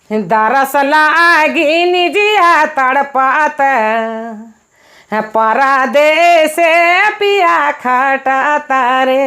दरस लागी निजिया तड़पात, परदेश पिया खटता रे।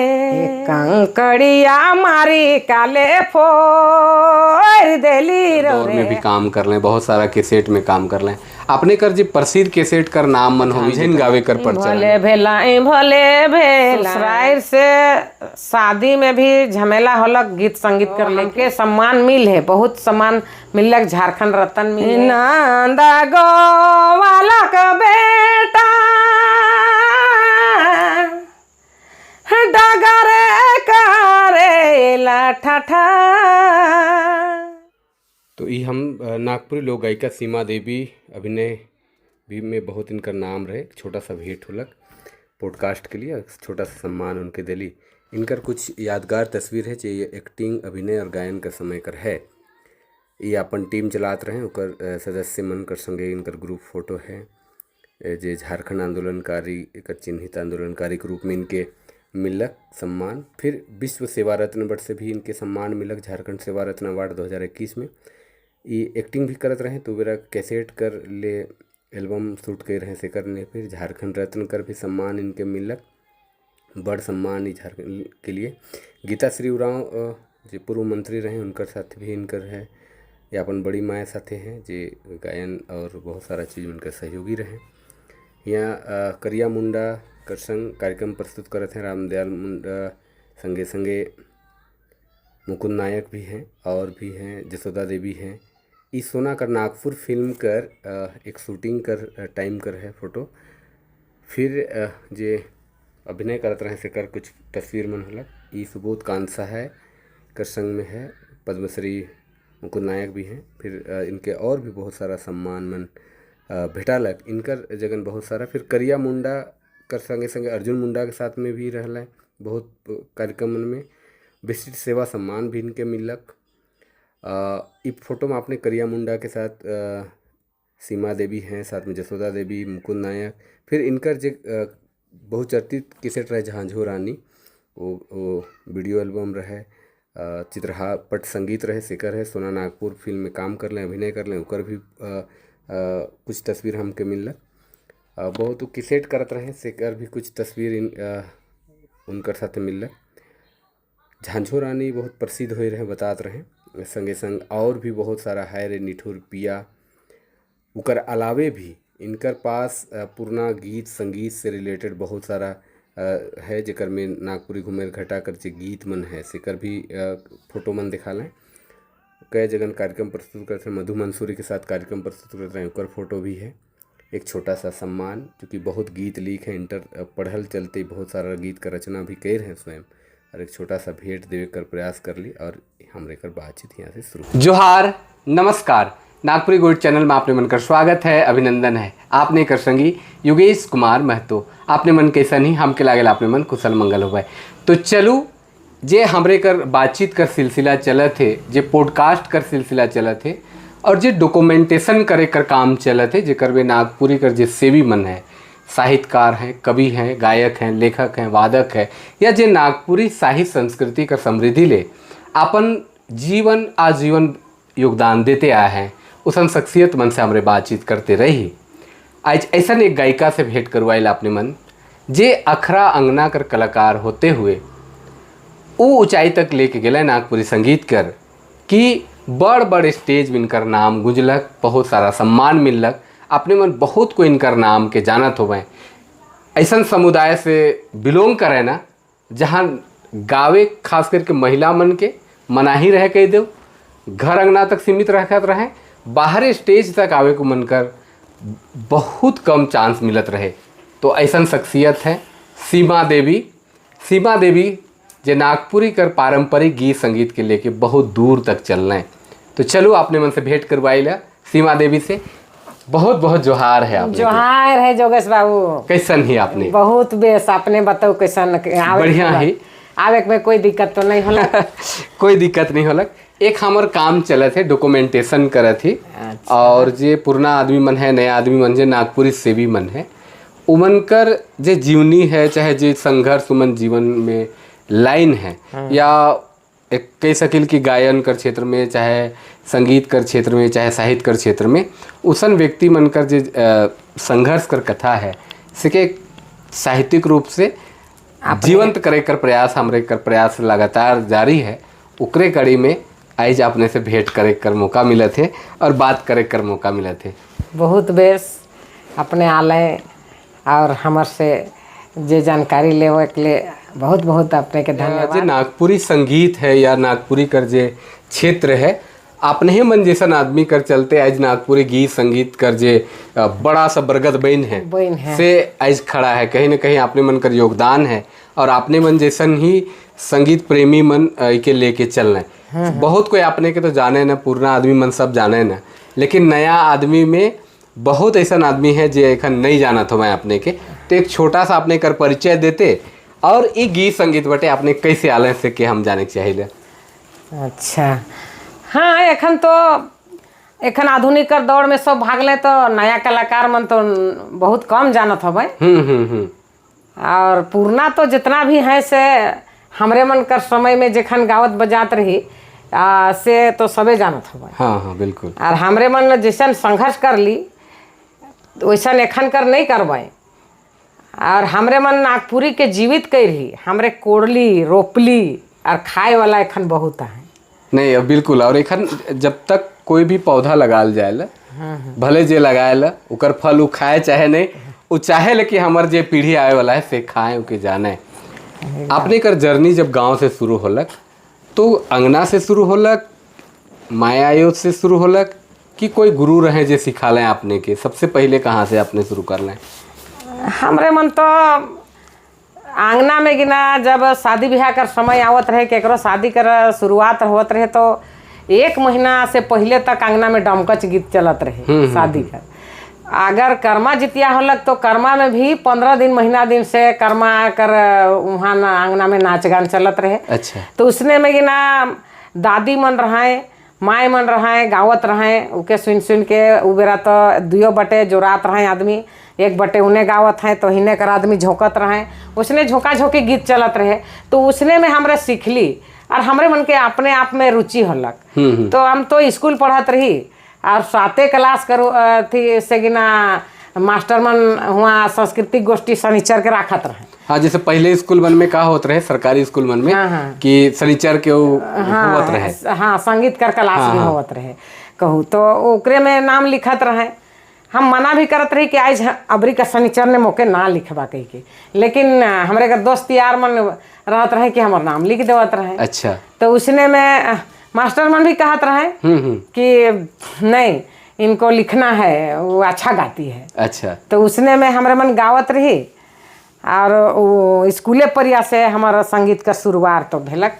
कंकड़िया मारी काले फोर देली रो दौर में भी रे। काम कर लें, बहुत सारा कैसेट में काम कर लें। अपने कर जी प्रसिद्ध कैसेट कर नाम मन हो जिन गावे कर प्रचलन। भले भेलाई भले भेला, ससुराल से शादी में भी झमेला होलक गीत संगीत कर लेके सम्मान मिल है, बहुत सम्मान मिलक, झारखंड रत्न मिल। नंदा गोवालक बेटा डगरे करेला ठठा। तो ये हम नागपुरी लोक गायिका सीमा देवी अभिनय भी में बहुत इनकर नाम रहे। एक छोटा सा भेंट होलक पॉडकास्ट के लिए, एक छोटा सा सम्मान उनके दिली। इनकर कुछ यादगार तस्वीर है जो ये एक्टिंग, अभिनय और गायन का समय कर है। ये अपन टीम चलात रहे, ओकर सदस्य मन कर संगे इनकर ग्रुप फोटो है। जे झारखंड आंदोलनकारी एकर चिन्हित आंदोलनकारी के रूप में इनके मिलक सम्मान। फिर विश्व सेवा रत्न वर्ष से भी इनके सम्मान मिलक, झारखंड सेवा रत्न अवार्ड 2021 में। ये एक्टिंग भी करत रहे तो बेरा कैसेट कर ले एल्बम शूट कर रहे से करने। फिर झारखंड रत्न कर भी सम्मान इनके मिलक, बड़ सम्मान ई झारखंड के लिए। गीता श्री उरांव जो पूर्व मंत्री रहे, उनकर साथ भी इनकर है। या अपन बड़ी माए साथे हैं जे गायन और बहुत सारा चीज़ उनका सहयोगी रहे। यहाँ करिया मुंडा कर संग कार्यक्रम प्रस्तुत करत हैं रामदयाल मुंडा, संगे संगे मुकुंद नायक भी हैं और भी हैं, जसोदा देवी हैं। इस सोना कर नागपुर फिल्म कर एक शूटिंग कर टाइम कर है फोटो। फिर जे अभिनय करत रहे से कर कुछ तस्वीर मन होलक। ई सुबोध कांसा है कर संग में है, पद्मश्री मुकुंद नायक भी हैं। फिर इनके और भी बहुत सारा सम्मान मन भेटालक इनकर जगन बहुत सारा। फिर करिया मुंडा कर संगे संगे अर्जुन मुंडा के साथ में भी रहल बहुत कार्यक्रम में। विशिष्ट सेवा सम्मान भी इनके मिलक। इ फोटो में आपने करिया मुंडा के साथ सीमा देवी हैं, साथ में जसोदा देवी, मुकुंद नायक। फिर इनकर जे बहुचर्चित कैसेट रहे झांझो रानी, वो वीडियो एल्बम रहे, चित्रहार पट संगीत रहे सेकर है। सोना नागपुर फिल्म में काम कर लें, अभिनय कर लें, ओकर भी कुछ तस्वीर हमके मिलक। बहुत कैसेट करत रहे सेकर भी कुछ तस्वीर उनकर साथे मिलक। झांझो रानी बहुत प्रसिद्ध होए रहे बतात रहे। संगे संग और भी बहुत सारा है रे निठुर पिया। उकर अलावे भी इनकर पास पुरना गीत संगीत से रिलेटेड बहुत सारा है, जेकर में नागपुरी घुमेर घटा कर जे गीत मन है सेकर भी फोटो मन दिखा लें। कई जगह कार्यक्रम प्रस्तुत करते हैं, मधु मंसूरी के साथ कार्यक्रम प्रस्तुत करते हैं, उकर फोटो भी है। एक छोटा सा सम्मान, चूँकि बहुत गीत लिख है इंटर पढ़ल चलते बहुत सारा गीत का रचना भी कर हैं स्वयं, और एक छोटा सा भेंट देवे कर प्रयास कर ली और हमरे कर बातचीत यहाँ से शुरू। जोहार, नमस्कार। नागपुरी गोल्ड चैनल में आपने मन कर स्वागत है, अभिनंदन है। आपने कर संगी योगेश कुमार महतो। आपने मन कैसा नहीं हमके लागल आपने मन कुशल मंगल हो। तो चलू, जे हमरे कर बातचीत कर सिलसिला चलत है, जे पॉडकास्ट कर सिलसिला चलत है और जे डॉक्यूमेंटेशन करे कर काम चलत है, जेकर वे नागपुरी कर जे सेवी मन है, साहित्यकार हैं, कवि हैं, गायक हैं, लेखक हैं, वादक हैं, या जे नागपुरी साहित्य संस्कृति का समृद्धि ले अपन जीवन आजीवन योगदान देते आए हैं, उसन शख्सियत मन से हमरे बातचीत करते रही। आज ऐसा एक गायिका से भेंट करवाइल आपने मन, जे अखरा अंगना कर कलाकार होते हुए वो ऊंचाई तक लेके गेले नागपुरी संगीत कर कि बड़ बड़ स्टेज में इनकर नाम गुंजलक, बहुत सारा सम्मान मिललक। अपने मन बहुत को इनकर नाम के जानत होवे। ऐसा समुदाय से बिलोंग करे ना जहाँ गावे खास करके महिला मन के मनाही रह कह दो, घर अंगना तक सीमित रखत रहे, बाहर स्टेज तक आवे को मन कर बहुत कम चांस मिलत रहे। तो ऐसा शख्सियत है सीमा देवी। सीमा देवी जे नागपुरी कर पारंपरिक गीत संगीत के लेके बहुत दूर तक चल रहे हैं। तो चलो, आपने मन से भेंट करवाई ला सीमा देवी से। बहुत बहुत जोहार है आपने। जोहार है जोगेश बाबू। कैसन ही आपने? बहुत बेस, आपने बताओ कैसन आवे? बढ़िया ही। आवे में कोई दिक्कत तो नहीं होला? कोई दिक्कत नहीं होलक। एक हमर काम चलत है, डॉक्यूमेंटेशन करत ही। और जे पुराना आदमी मन है, नया आदमी मन, जे नागपुरी सेवी मन है, उमन कर जे जीवनी है, चाहे जे संघर्ष उमन जीवन में लाइन है या एक कह सकिल कि गायन कर क्षेत्र में, चाहे संगीत कर क्षेत्र में, चाहे साहित्य कर क्षेत्र में उसन व्यक्ति मन कर जे संघर्ष कर कथा है से साहित्यिक रूप से जीवंत करे कर प्रयास हमरे कर प्रयास लगातार जारी है। उकरे कड़ी में आज अपने से भेंट करे कर मौका मिलत है और बात करे कर मौका मिलत है। बहुत बेस अपने आले और हमर से जे जानकारी लेवे के लिए बहुत बहुत अपने के धन्यवाद। जे नागपुरी संगीत है या नागपुरी कर जे क्षेत्र है, अपने ही मन जैसन आदमी कर चलते आज नागपुरी गीत संगीत कर जे बड़ा सा बरगद बन है बन है से आज खड़ा है। कहीं ना कहीं अपने मन कर योगदान है और अपने मन जैसन ही संगीत प्रेमी मन के लेके चलना है। बहुत कोई अपने के तो जाने ना, पुराना आदमी मन सब जाने ना, लेकिन नया आदमी में बहुत ऐसा आदमी है जो एखन नहीं जाना था मैं अपने के। तो एक छोटा सा अपने कर परिचय देते और ये गीत संगीत बटे अपने कैसे आले से के हम जाने के चाहिए। अच्छा हाँ, एखन तो एखन आधुनिक कर दौड़ में सब भागले तो नया कलाकार मन तो बहुत कम जानत हवे। और पुरना तो जितना भी है से हमरे मन कर समय में जखन गावत बजात रही से तो सबे जानत हवे। हाँ हाँ बिल्कुल। और हमरे मन जैसन संघर्ष कर ली वैसन एखन कर नहीं करबै। और हमरे मन नागपुरी के जीवित कर, हमरे कोड़ली रोपली और खाए वाला एखन बहुत है। नहीं अब बिल्कुल। और एखन जब तक कोई भी पौधा लगाल जाए, भले जे लगाए उकर फल उ खाए चाहे नहीं, उ चाहे ले कि हमर जे पीढ़ी आए वाला है से खाए उके जाने। अपने कर जर्नी जब गांव से शुरू होलक तो अंगना से शुरू होलक, माया आयोग से शुरू होलक कि कोई गुरु रहे जे सिखा लें आपने के? सबसे पहले कहाँ से आपने शुरू कर लें? हमरे मन तो आंगना में गिना जब शादी ब्याह कर समय आवत रहे, केकरो शादी कर शुरुआत होत रहे तो एक महीना से पहले तक आंगना में डमकच गीत चलत रहे शादी कर। अगर कर्मा जितिया होलक तो कर्मा में भी 15 दिन महीना दिन से कर्मा कर वहाँ आंगना में नाच गान चलत रहे। अच्छा। तो उसने में गिना दादी मन रहे, माए मन रहे, गावत रहे, उके सुन सुन के उ बेरा तो दुयो बटे जोरात रहे आदमी, एक बटे उन्हें गावत हैं तो हिने कर आदमी झोंकत रहे, उसने झोंका झोंकी गीत चलत रहे। तो उसने में हमरे सीखली और हमरे मन के अपने आप में रुचि होलक। तो हम तो स्कूल पढ़त रही और 7 क्लास करो थी से गिना मास्टर मन हुआ सांस्कृतिक गोष्ठी शनिचर के रखत रहे। हाँ, जैसे पहले स्कूल मन में का होत रहे सरकारी स्कूल मन में। हाँ, हाँ। कि शनिचर के हाँ, होत रहे। हाँ, संगीत कर क्लास हाँ, भी हाँ। होत रहे कहूँ तो ओकरे में नाम लिखत रहे। हम मना भी करत रही कि आज अबरी का शनिचर ने मौके ना लिखबा कही के, लेकिन हमरे का दोस्त यार मन रहत रहे कि हमर नाम लिख देवत रहे। अच्छा। तो उसने में मास्टर मन भी कहत रहे कि नहीं इनको लिखना है, वो अच्छा गाती है। अच्छा। तो उसने में हमरे मन गावत रही और वो स्कूले परिया से हमारा संगीत का शुरुआत तो भेलक।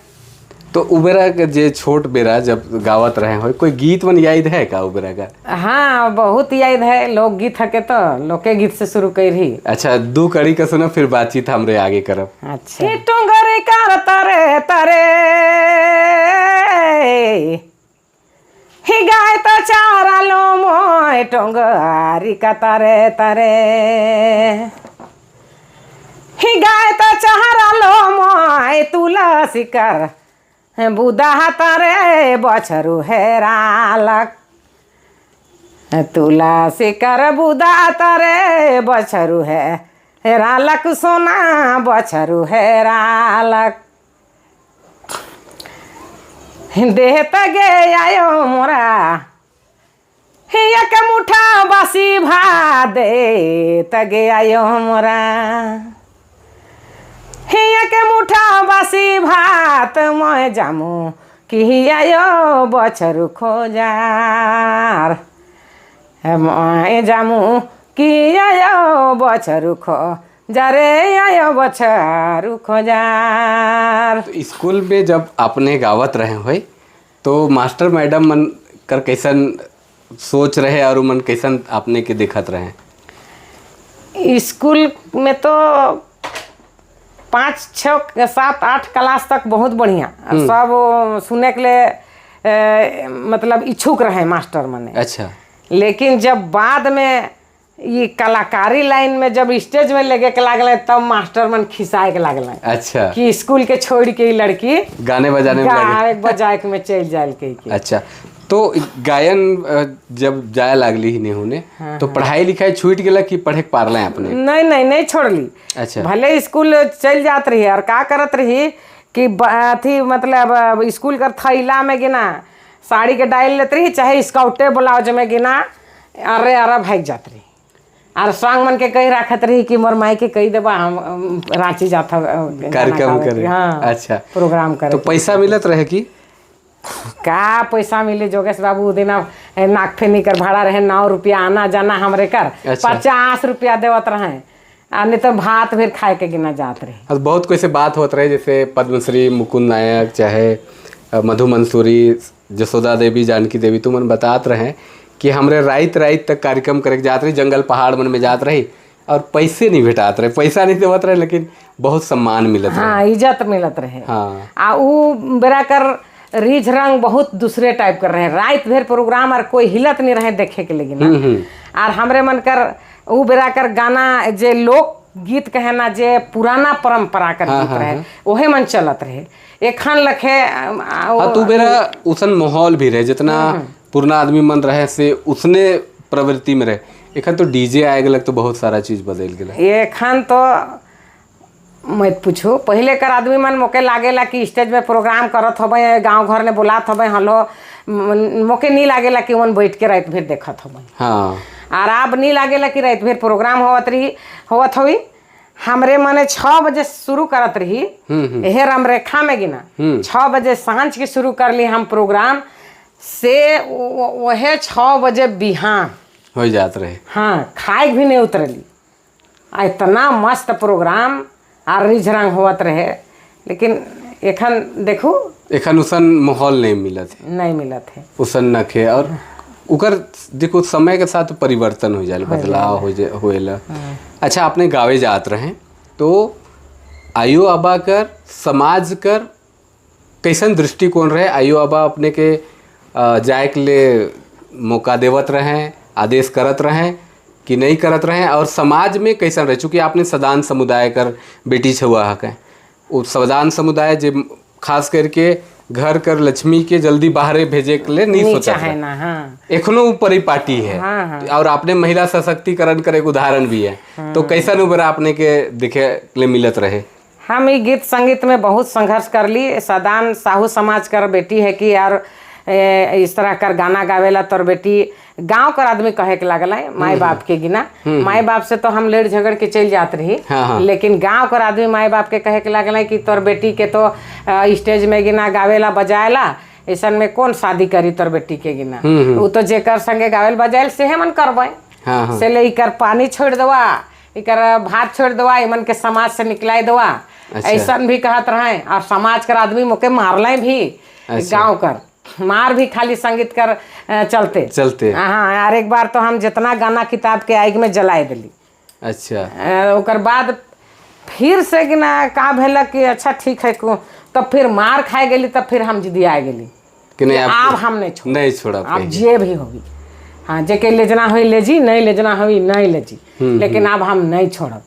तो उबेरा के जे छोट बेरा जब गावत रहे हो, कोई गीत मन याद है का उबेरा का? हाँ, बहुत याद है। लोकगीत है के तो लोके गीत से शुरू कर रही। अच्छा, दो कड़ी का सुना फिर बातचीत हमरे आगे करब। अच्छा। टोंगरे कर तरे तरे ही गाय तो चारा लो मोय टोंगरी का तरे तरे ही गाय तो चारा लो मोय तुलसी कर बुदा तारे बछरू हेरालक तुलसी कर बुदा तारे बछरू है हेरालक सोना बछरू हेरालक देह तगे आयो मोरा एक मुठा बासी भा दे तगे आयो मोरा एक मुठा बासी भात मैं जामू कि आयो बछरू खोजार मैं जामू कि आयो बछरू खो जारे आयो बछरू खोजार। तो स्कूल में जब आपने गावत रहे होए तो मास्टर मैडम मन कर कैसन सोच रहे और मन कैसन आपने के देखत रहे? स्कूल में तो 5 6 7 8 क्लास तक बहुत बढ़िया सब सुने के लिए मतलब इच्छुक रहे मास्टर मने। अच्छा। लेकिन जब बाद में ये कलाकारी लाइन में जब स्टेज में लेके के लागल तब मास्टर मन खिसाए के लागल अच्छा। कि स्कूल के छोड़ के ई लड़की गाने बजाने में लगे। गावे बजाए में चल जाए के के। अच्छा, तो गायन जब जाए लागली ही नहीं होने, तो पढ़ाई लिखाई छूट गेला कि पढ़े के पारले अपने? नहीं नहीं, नहीं छोड़ली। अच्छा। भले स्कूल चल जात रही और का करत रही कि अथी मतलब स्कूल कर थैला में गिना साड़ी के डाल लेत रही, चाहे स्काउटे ब्लाउज में गिना, अरे अरे भाग जात रही और संग मन के कही रखत रही कि मोर माई के कही देबा हम रांची जात हव, कार्यक्रम करे। हाँ, अच्छा। प्रोग्राम करे। तो पैसा मिलत रहे कि? का पैसा मिले जोगेश बाबू, दिना नागफेनी कर भाड़ा रहे 9 रुपया, आना जाना हमरे कर। अच्छा। 50 रुपया देवत रहे आ नहीं तो भात फिर खाए के गिना जात रहे। और बहुत कोई से बात होत रहे, जैसे पद्मश्री मुकुंद नायक, चाहे मधु मंसूरी, जसोदा देवी, जानकी देवी, तुमन बतात रहे कि हमरे रात रात तक कार्यक्रम करे के जात रही, जंगल पहाड़ मन में जात रही और पैसे नहीं भेटात रहे, पैसा नहीं देवत रहे, लेकिन बहुत सम्मान मिलत रहे। हाँ, इज्जत मिलत रहे। आ उ बेरा कर रिझ रंग बहुत दूसरे टाइप कर रहे, रात भर प्रोग्राम और कोई हिलत नहीं रहे देखे के लेकिन। और हमरे मन कर उ बेरा कर गाना जे लोक गीत कहना, जे पुराना परंपरा कर गीत रहे, ओहे मन चलत रहे। एखन लखे हाँ, तो बेरा उसन माहौल भी रहे, जितना पुराना आदमी मन रहे से उसने प्रवृत्ति में रहे। एखन तो डीजे आए गेलक तो बहुत सारा चीज बदल गेल। एखन तो मत पूछू। पहले कर आदमी मन मोके लागेला कि स्टेज में प्रोग्राम करत हबे, गांव घर ने बुलात हबे, हलो मोके नहीं लागेला कि वन बैठ के रात भर देखत हबे। और अब नहीं लागेला कि रात भर प्रोग्राम होवत रही, होवत हुई। हमरे मने 6 बजे शुरू करत रही एहे रामरेखा में गिना, 6 बजे सांझ के शुरू कर ली हम प्रोग्राम से वहे 6 बजे बिहान हो जात रहे। हाँ, खाए भी नहीं उतरली आ इतना मस्त प्रोग्राम आर रिझ रंग होवत रहे। लेकिन एखन देखू। एखन उसन माहौल नहीं मिलत है। नहीं मिलत है। उसन नखे और उकर देखो समय के साथ परिवर्तन हो जाए, बदलाव हो जाए होएला। अच्छा, आपने गावे जात रहे तो आयो आबा कर समाज कर कैसन दृष्टिकोण रहे? आयो आबा अपने के जाए के लिए मौका देवत रहे, आदेश करत रहे कि नहीं करत रहे? और समाज में कैसन रहे, चूँकि आपने सदान समुदाय कर बेटी छुआ हके, वो सदान समुदाय जे खास करके घर कर लक्ष्मी के जल्दी बाहरे भेजे के लिए नहीं नहीं सोचत चाहे रहे। ना, हाँ। एखनो ऊ परिपाटी है। हाँ, और आपने महिला सशक्तिकरण कर एक उदाहरण भी है, तो कैसन उबरा आपने के दिखे ले मिलत रहे? हम ई गीत संगीत में बहुत संघर्ष कर ली। सदान साहू समाज कर बेटी है कि यार इस तरह कर गाना गावेला तोर बेटी, गांव कर आदमी कहे के लागल है माई बाप के गिना। माई बाप से तो हम लड़ झगड़ के चल जात रही, हाँ, हाँ। लेकिन गांव कर आदमी माई बाप के कहे के लागल है कि तोर बेटी के तो स्टेज में गिना गावेला बजाएला, ऐसन में कौन शादी करी तोर बेटी के गिना? उ तो जेकर संगे गावेल बजाएल सेहे मन करबै। हाँ हाँ से ले इकर पानी छोड़ दवा, इकर भात छोड़ दवा, इमन के समाज से निकलाई दवा। ऐसन भी कहत रहे और समाज कर आदमी मोके मारले भी। गांव कर मार भी खाली संगीत कर चलते। चलते। हाँ, और एक बार तो हम जितना गाना किताब के आग में जलाए दिली। ओकर बाद फिर से कि ना का भेलक कि अच्छा ठीक है को, तब फिर मार खाए गेली, तब फिर हम जिदी आ गेली कि नहीं अब हम नहीं छोड़ नहीं छोड़ा। अब जे भी होगी, हाँ, जेके लेजना होई लेजी, नहीं लेजना होई नहीं लेजी, लेकिन अब हम नहीं छोड़ब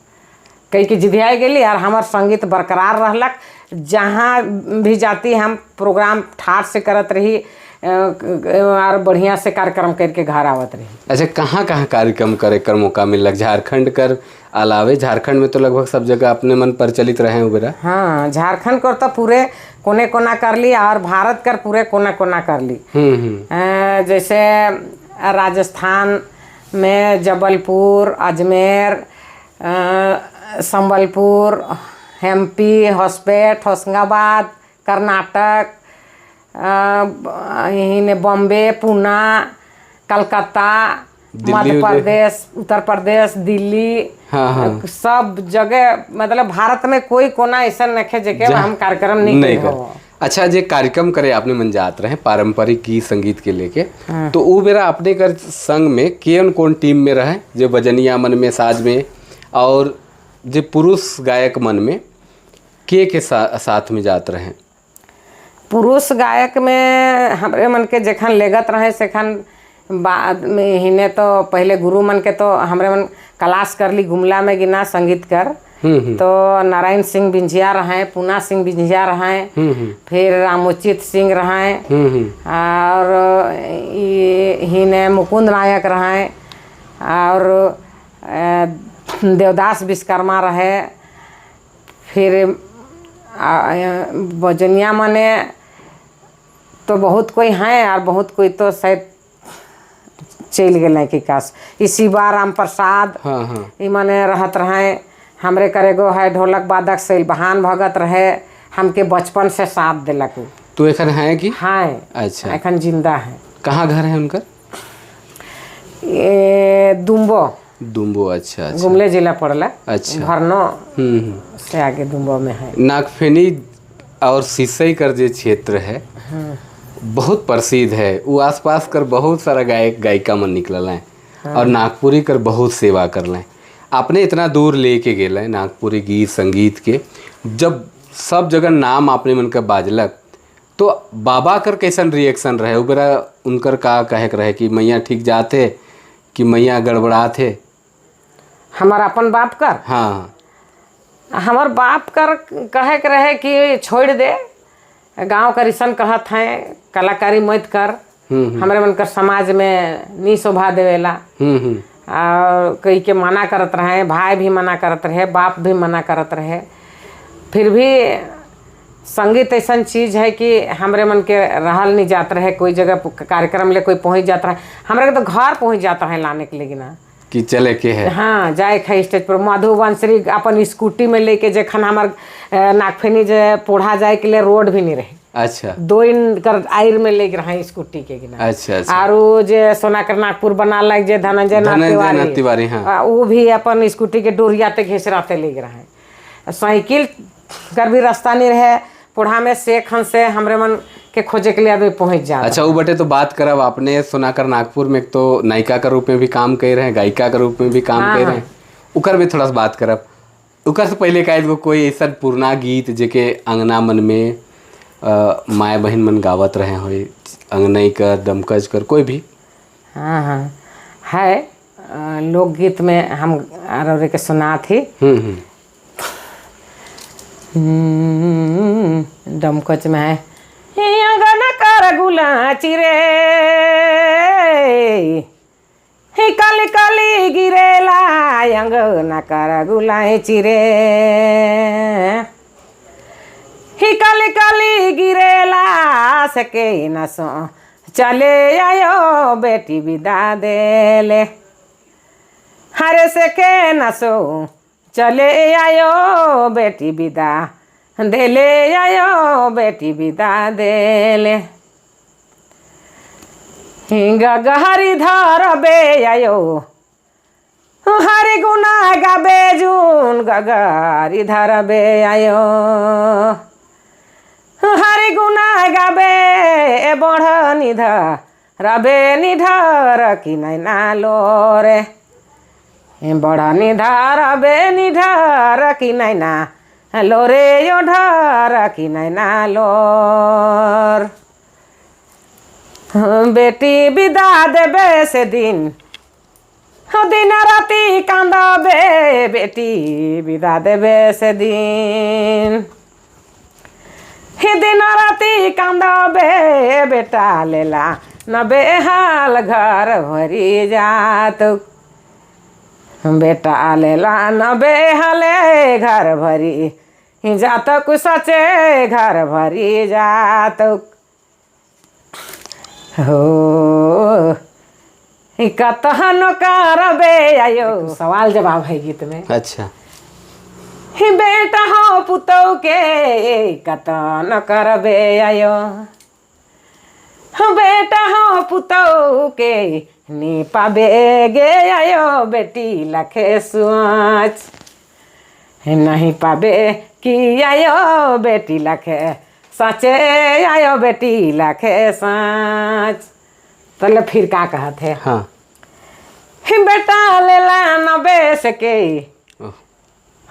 कही कि जिदियाए गेली। और हमार संगीत बरकरार रहलक। जहाँ भी जाती हम प्रोग्राम ठाठ से करत रही और बढ़िया से कार्यक्रम करके घर आवत रही। अच्छा, कहाँ कहाँ कार्यक्रम करे कर मौका मिलक झारखंड कर अलावे? झारखंड में तो लगभग सब जगह अपने मन प्रचलित रहे वगैरह। हाँ, झारखंड कर तो पूरे कोने कोना कर ली और भारत कर पूरे कोना कोना कर ली। हम्म हम्म जैसे राजस्थान में जबलपुर, अजमेर, संबलपुर, हम्पी, होसपेट, होशंगाबाद, कर्नाटक, यहीं ने बॉम्बे, पूना, कलकत्ता, दिल्ली। मध्य प्रदेश, उत्तर प्रदेश, दिल्ली, हाँ हाँ सब जगह, मतलब भारत में कोई कोना ऐसा नखे जगह हम कार्यक्रम नहीं नहीं कर कर। अच्छा, जे कार्यक्रम करे आपने मन जात रहे पारंपरिक गीत संगीत के लेके, तो ऊ बेरा अपने कर संग में केन कौन टीम में रहे, जे बजनिया मन में, साज में और जे पुरुष गायक मन में के साथ में जात रहे? पुरुष गायक में हमरे मन के जखन लेगत रहे सेखन बाद में हिने तो पहले गुरु मन के तो हमरे मन क्लास कर ली गुमला में गिना संगीत कर। तो नारायण सिंह बिंझिया रहे, पूना सिंह बिंझिया रहे, फिर रामोचित सिंह रहे, और ये हिने मुकुंद नायक रहे, और देवदास विश्वकर्मा रहे। फिर बजनिया मने तो बहुत कोई हैं और बहुत कोई तो शायद चल गए कि काश इसी बार राम प्रसाद हाँ हाँ ई मने रहत रहे। हमरे करे गो है ढोलक वादक से बहान भगत रहे, हमके बचपन से साथ दिलक उ। तो एखन है कि? हाँ। अच्छा। एखन जिंदा है। कहाँ घर है उनकर? ये दुम्बो। दुम्बो, अच्छा अच्छा। गुमले जिला पड़ला। अच्छा। भरनो हम्म हम्म। से आगे दुम्बो में है। नागफेनी और सिसई कर जो क्षेत्र है बहुत प्रसिद्ध है। वो आसपास कर बहुत सारा गायक गायिका मन निकलल हैं और नागपुरी कर बहुत सेवा कर हैं। आपने इतना दूर लेके गेल है नागपुरी गीत संगीत के, जब सब जगह नाम आपने मन का बाजलक तो बाबा कर कैसन रिएक्शन रहे? वो बेरा उनकर का कहे के रहे कि मैया ठीक जाते कि मैया गड़बड़ाते? हमार अपन बाप कर? हाँ। हमार बाप कर कहे के रहे कि छोड़ दे, गांव कर ऐसन कहत हैं, कलाकारी मत कर, हमरे मन कर समाज में नी शोभा देवेला। और कई के मना करत रहे, भाई भी मना करत रहे, बाप भी मना करत रहे। फिर भी संगीत ऐसा चीज़ है कि हमरे मन के रहल नहीं जात रहे। कोई जगह कार्यक्रम ले कोई पहुंच जात रहे, हमरे के तो घर पहुंच जाता है लाने के लिए ना कि चले के है। हाँ, जाए के स्टेज पर। मधुबनश्री अपन स्कूटी में लेके जखन हमार नागफेनी जे पोढ़ा जाए के लिए रोड भी नहीं रहे। दो इन कर आयर में लेके रहे स्कूटी के गिना। अच्छा अच्छा। और वो जे सोनाकर नागपुर बना लग जे धनंजय नाथ धनंजय तिवारी, नाथ तिवारी, हाँ। वो भी अपन स्कूटी के डोरियाते घिसराते लेके रहे। साइकिल कर भी रास्ता नहीं रहे पोढ़ा में, से खन से हमरे मन के खोजे के लिए आदमी पहुंच जा। अच्छा, वो बटे तो बात करब। आपने सोनाकर नागपुर में एक तो नायिका के रूप में भी काम कर रहे हैं, गायिका के रूप में भी काम कर रहे हैं, उकर भी थोड़ा सा बात करब। उकर से पहले का एगो कोई ऐसा पुरना गीत जेके अंगना मन में माए बहन मन गावत रहे हो, अंगनई कर, दमकज कर, कोई भी? हाँ हाँ है। लोकगीत में हम आर के सुना थी। डमकच में है, अंगन कर गुलाची रे ही काली काली गिरेला, अंगना कर गुलाची रे ही काली काली गिरेला, सके न सो चले आयो बेटी विदा देले, हरे सके न सो चले आयो बेटी विदा देले आयो बेटी विदा देले, हिंगा गहरी धर बे आयो हरि गुना गाबे जून, गगारी धर बे आयो हरि गुना गाबे, बढ़ निधर रबे निधर कि नैना लोरे, बड़ निधर बे निधर कि नैना लोरे, यो ढर कि नैना लोर, बेटी विदा देबे से दिन दिन राति कांदबे, बेटी विदा देबे से दिन ही दिन राति कांदबे, बेटा लेला न बेहाल घर भरी जात, बेटा लेला न बेहाले घर भरी जात, कुसचे घर भरी जात हो कतहन करबे आयो। सवाल जवाब है गीत में। अच्छा। ही बेटा हो पुतौ के कतन करबे आयो, बेटा हो पुतौ के नी पाबे गे आयो, बेटी लखे सुआच नहीं पाबे कि आयो, बेटी लखे सचे आयो, बेटी लखे साँच। तो फिर का कहत है? हाँ। बेटा लेला न बेस के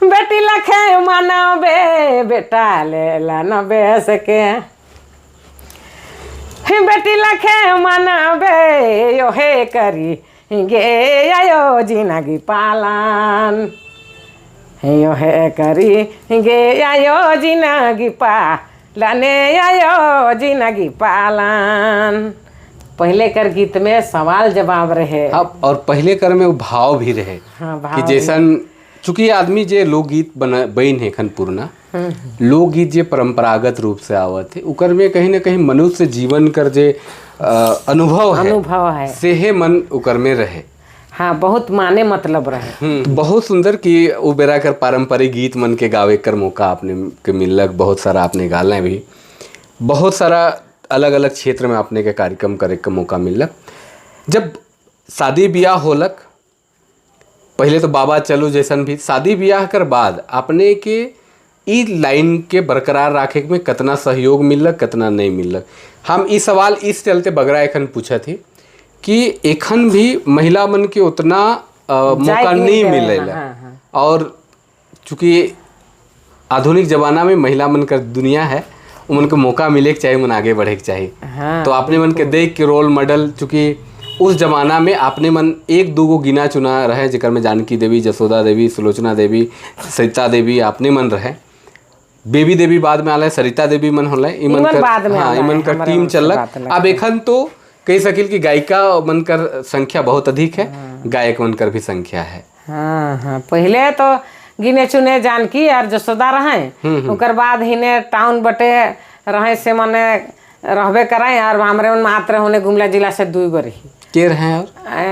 बेटी लखे मनाबे, बेटा लेला न बेस के बेटी लखे मनाबे यो हे करी गे आयो जिनगी पालन, यो हे करी गे आयो जिनगी पालने आयो जिनगी पालन। पहले कर गीत में सवाल जवाब रहे। हाँ, और पहले कर में वो भाव भी रहे। हाँ, भाव कि जैसन चूंकि आदमी जे लोकगीत बना बन है खन पुरना लोकगीत जे परंपरागत रूप से आवत है, उकर में कहीं ना कहीं मनुष्य जीवन कर जे अनुभव है, अनुभव है, सेहे मन उकर में रहे। हाँ, बहुत माने मतलब रहे। बहुत सुंदर कि वो बेरा कर पारंपरिक गीत मन के गावे कर मौका आपने के मिलक, बहुत सारा आपने गाले भी, बहुत सारा अलग अलग क्षेत्र में आपने के कार्यक्रम करे के मौका मिलक। जब शादी ब्याह होलक, पहले तो बाबा चलो जैसन भी शादी ब्याह कर बाद अपने के ई लाइन के बरकरार रखे में कितना सहयोग मिलक, कितना नहीं मिलक। हम ई सवाल इस चलते बगरा एखन पूछा थी कि एखन भी महिला मन के उतना मौका नहीं मिलेला। हाँ, हाँ। और चूँकि आधुनिक ज़माना में महिला मन कर दुनिया है, उन के मौका मिले के चाहिए, मन आगे बढ़े के चाहिए। हाँ, तो आपने मन के देख के रोल मॉडल, चूँकि उस जमाना में आपने मन एक दो गो गिना चुना रहे, जेकर में जानकी देवी, जसोदा देवी, सुलोचना देवी, सरिता देवी आपने मन रहे, बेबी देवी बाद में आले, सरिता देवी मन होले, इमन इमन कर, बाद में हाँ, आला इमन है, कर हमारे टीम मन से चलक। बात अलग। अब एखन तो कह सकिल कि गायिका मन कर संख्या बहुत अधिक है, गायक मन कर भी संख्या है। हाँ हाँ, पहले तो गिने चुने जानकी और जसोदा रहे, ओकर बाद हिने टाउन बटे रहे से मने रहबे कराए, और हमरे मन मात्र होने गुमला जिला से दुई गो रही के रहे और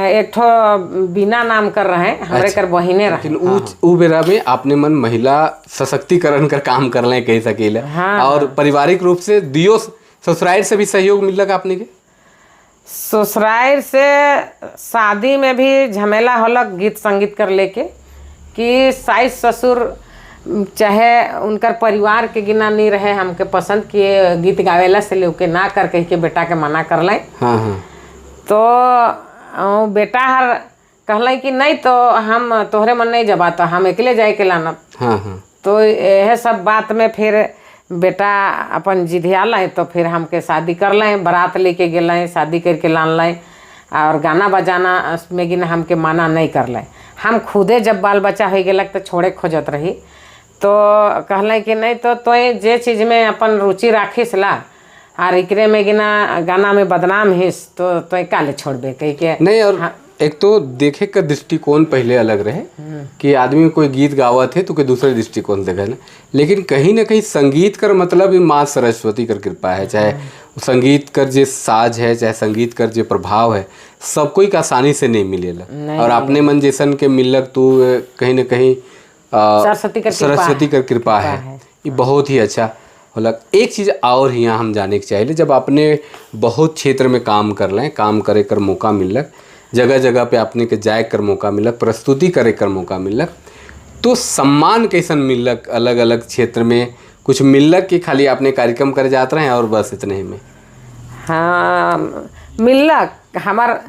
एक ठो बिना नाम कर रहे, हमरे कर बहिने रहे। लेकिन उ बेरा में आपने मन महिला सशक्तिकरण कर काम कर ले कह सकीला। हाँ, और पारिवारिक रूप से दियो ससुराल से भी सहयोग मिलक आपने के? ससुराल से शादी में भी झमेला होलक गीत संगीत कर लेके, कि सास ससुर चाहे उनकर परिवार के गिना नहीं रहे, हमके पसंद किए गीत गावेला से लेके ना कर कह के बेटा के मना कर लें। हाँ हाँ। तो बेटा हर कहलें कि नहीं तो हम तोहरे मन नहीं जबा, तो हम अकेले जाए के लानब। हाँ हाँ। तो यह सब बात में फिर बेटा अपन जिधिया लाए, तो फिर हमके शादी कर लें, बारात लेके गेलें, शादी करके लान लें, और गाना बजाना में गिना हमके मना नहीं कर लें। हम खुदे जब बाल बच्चा हो गलक तो छोड़े खोजत रही, तो कहलें कि नहीं तो तोय जे चीज़ में अपन रुचि राखिस ला, और एकरे में गिना गाना में बदनाम हिस तो तोय काले छोड़बे कह के नहीं। और हाँ। एक तो देखे का दृष्टिकोण पहले अलग रहे कि आदमी कोई गीत गावत है तो कोई दूसरे दृष्टिकोण से गए, लेकिन कहीं ना कहीं संगीत कर मतलब ये माँ सरस्वती कर कृपा है, चाहे संगीत कर जे साज है, चाहे संगीत कर जे प्रभाव है, सब कोई का आसानी से नहीं मिलेला। और अपने मन जैसन के मिलक तो कहीं ना कहीं सरस्वती कर कृपा है, ये बहुत ही अच्छा होला। एक चीज़ और यहाँ हम जाने के चाहिए, जब आपने बहुत क्षेत्र में काम कर लें, काम करे कर मौका मिलक, जगह जगह पे आपने के जाए कर मौका मिलक, प्रस्तुति करे कर मौका मिलक, तो सम्मान कैसन मिलक अलग अलग क्षेत्र में? कुछ मिलक कि खाली आपने कार्यक्रम करे जाते रहे और बस इतने ही में? हाँ, मिलक। हमार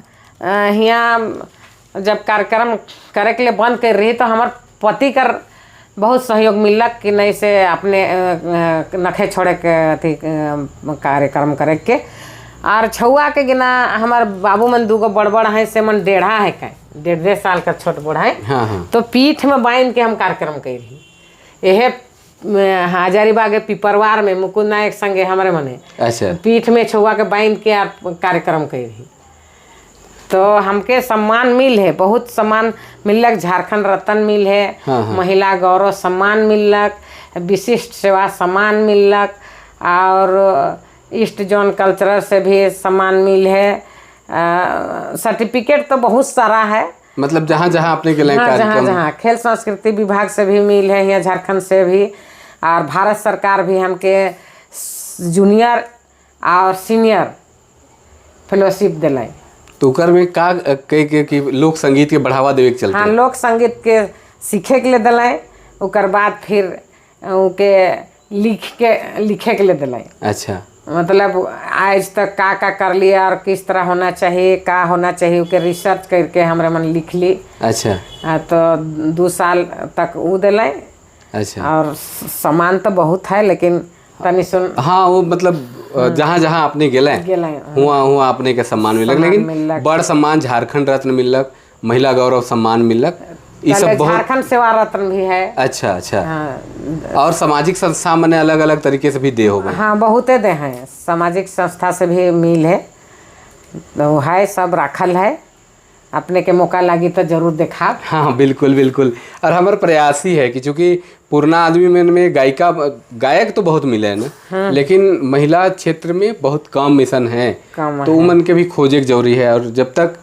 यहाँ जब कार्यक्रम करे के लिए बंद कर रही तो हमार पति कर बहुत सहयोग मिलक कि नहीं से अपने नखे छोड़े के अथी कार्यक्रम करे के। और छुआ के गिना हमार बाबू मन दूगो बड़ बड़ हैं से मन डेढ़ा है का 1.5 साल का छोट बड़ है। हाँ हाँ। तो पीठ में बांध के हम कार्यक्रम कर रही। यह हजारीबाग पिपरवार में मुकुंद नायक संगे हमारे मने। अच्छा। पीठ में छुआ के बांध के आप कार्यक्रम कर रही। तो हमके सम्मान मिल है, बहुत सम्मान मिलक। झारखंड रत्न मिल है, हाँ हाँ। महिला गौरव सम्मान मिलक, विशिष्ट सेवा सम्मान मिलक, और ईस्ट जोन कल्चरल से भी सम्मान मिल है। सर्टिफिकेट तो बहुत सारा है, मतलब जहाँ जहाँ आपने के लिए हाँ, जहाँ जहाँ खेल संस्कृति विभाग से भी मिल है, यहाँ झारखंड से भी, और भारत सरकार भी हमके जूनियर और सीनियर फेलोशिप दिलाई। तो ओकर में का कह के कि लोक संगीत के बढ़ावा देवे के चलते? हाँ, लोक संगीत के सीखे के लिए दिलाई, ओकर बाद फिर उके लिखे के लिए दिलाई। अच्छा। मतलब आज तक का का कर लिया और किस तरह होना चाहिए, का होना चाहिए, ओके रिसर्च करके हमरे मन लिख ली। अच्छा। तो 2 साल तक वो दिलाई। अच्छा। और सामान तो बहुत है लेकिन तनी सुन। हाँ, वो मतलब जहाँ जहाँ अपने गेले गेले। हुआ हुआ अपने के सम्मान मिलक, लेकिन मिललक। बड़ सम्मान झारखंड रत्न मिलक, महिला गौरव सम्मान मिलक, ई सब पहले बहुत। झारखंड सेवा रत्न भी है। अच्छा अच्छा हाँ। और सामाजिक संस्था मने अलग अलग तरीके से भी दे हो गए। हाँ, बहुते दे हैं, सामाजिक संस्था से भी मिल है, तो है, सब राखल है। अपने के मौका लगी तो जरूर देखा। हाँ, बिल्कुल बिल्कुल। और हमार प्रयास ही है कि चूंकि पुरना आदमी में गायिका गायक तो बहुत मिले है ना, लेकिन महिला क्षेत्र में बहुत कम मिशन है। कम। तो उमन के भी खोजे के जरूरी है। और जब तक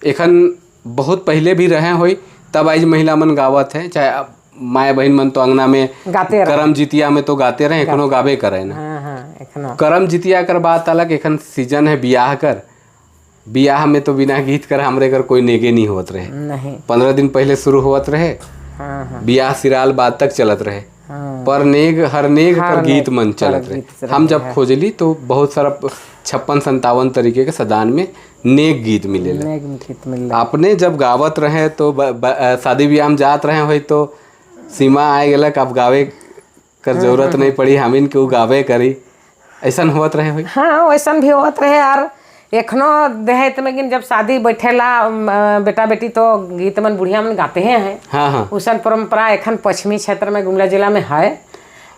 एखन बहुत पहले भी रहे होई, तब आज महिला मन गावत है, चाहे अब माए बहन मन तो अंगना में गाते रहे। करम जितिया में तो गाते रहे, एखनो गाबे करे ना। हाँ हाँ, एखनो। करम जितिया कर बात अलग, एखन सीजन है बियाह कर। बियाह में तो बिना गीत कर हमरे कर कोई नेगे नहीं होत रहे। नहीं। 15 दिन पहले शुरू होत रहे, हाँ हाँ बियाह सिराल बाद तक चलत रहे, पर नेग हर नेग कर गीत मन चलत गीत रहे। हम जब खोजली तो बहुत सारा 56 57 तरीके के सदान में नेग गीत मिलेला। नेग गीत मिल। अपने जब गावत रहे तो ब, ब, शादी ब्याह में जात रहे होई तो सीमा आए गेलक, अब गावे कर जरूरत नहीं पड़ी, हमिन के उ गावे करी, ऐसा होत रहे होई? हाँ, वैसन भी होत रहे यार। एखनो देहात में गिन जब शादी बैठेला बेटा बेटी तो गीत मन बुढ़िया मन गाते हैं हैं। हाँ हाँ उसन परंपरा एखन पश्चिमी क्षेत्र में गुमला जिला में है,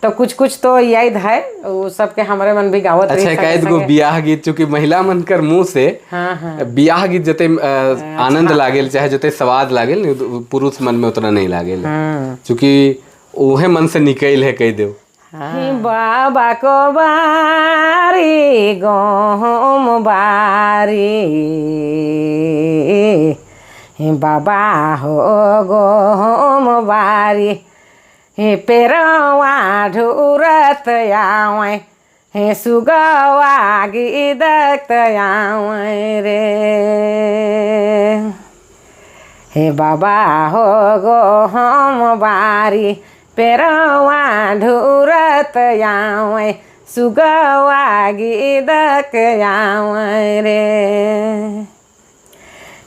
तो कुछ कुछ तो याद है, वो सबके हमारे मन भी गावत रही। अच्छा, एकाएक गो बियाह गीत, चूंकि महिला मन कर मुंह से हाँ हाँ बियाह गीत जते आनंद लागेल, चाहे जते स्वाद लागेल, पुरुष मन में उतना नहीं लागेल, चूंकि उहे मन से निकल है कह देव। बाबा को बारी गहुम बारी, बाबा हो गहुम बारी, हे पेरवा ढूरत आवे, हे सुगवा गिदत आवे रे। हे बाबा हो गो हम बारी, पेरवा ढूरत आवे, सुगवा गिदक आवे रे।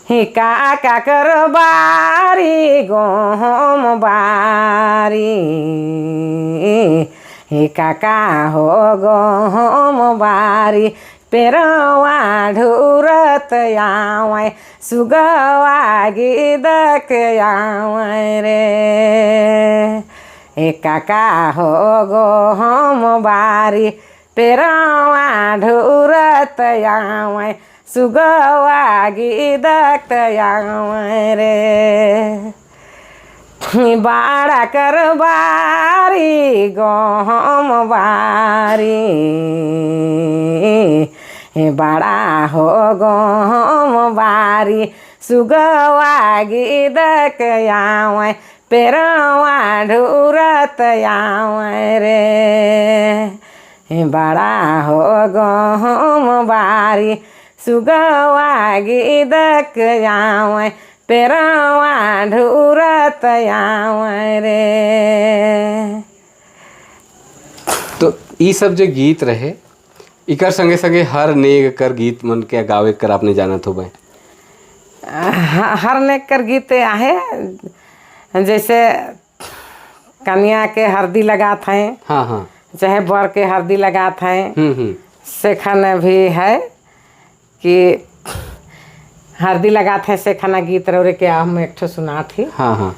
हे काका कर बारी गहुम बारी, हे काका हो गहुम बारी, पेरवा ढूरत आवे, सुगवा गिदक आवे रे। हे काका हो गहुम बारी, पेरवा ढूरत आवे, सुगवा गिदक आवे रे। बाड़ा कर बारी गहुम बारी, बाड़ा हो गहुम बारी, सुगवा गिदक आवे, पेरवा ढूरत आवे रे। बड़ा हो गहुम बारी, सुगवा गिदक आवे, पेरवा ढूरत आवे रे। तो ई सब जो गीत रहे, इकर संगे संगे हर नेग कर गीत मन के गावे कर आपने जानत होबे? हर नेक कर गीत आहे, जैसे कन्या के हरदी लगात हैं, हाँ हाँ चाहे बर के हरदी लगात हैं। हम्म हम्म सेखन भी है कि हरदी लगात हैं, सेखना गीत रौरे के हम एक ठो सुनात ही। हाँ हाँ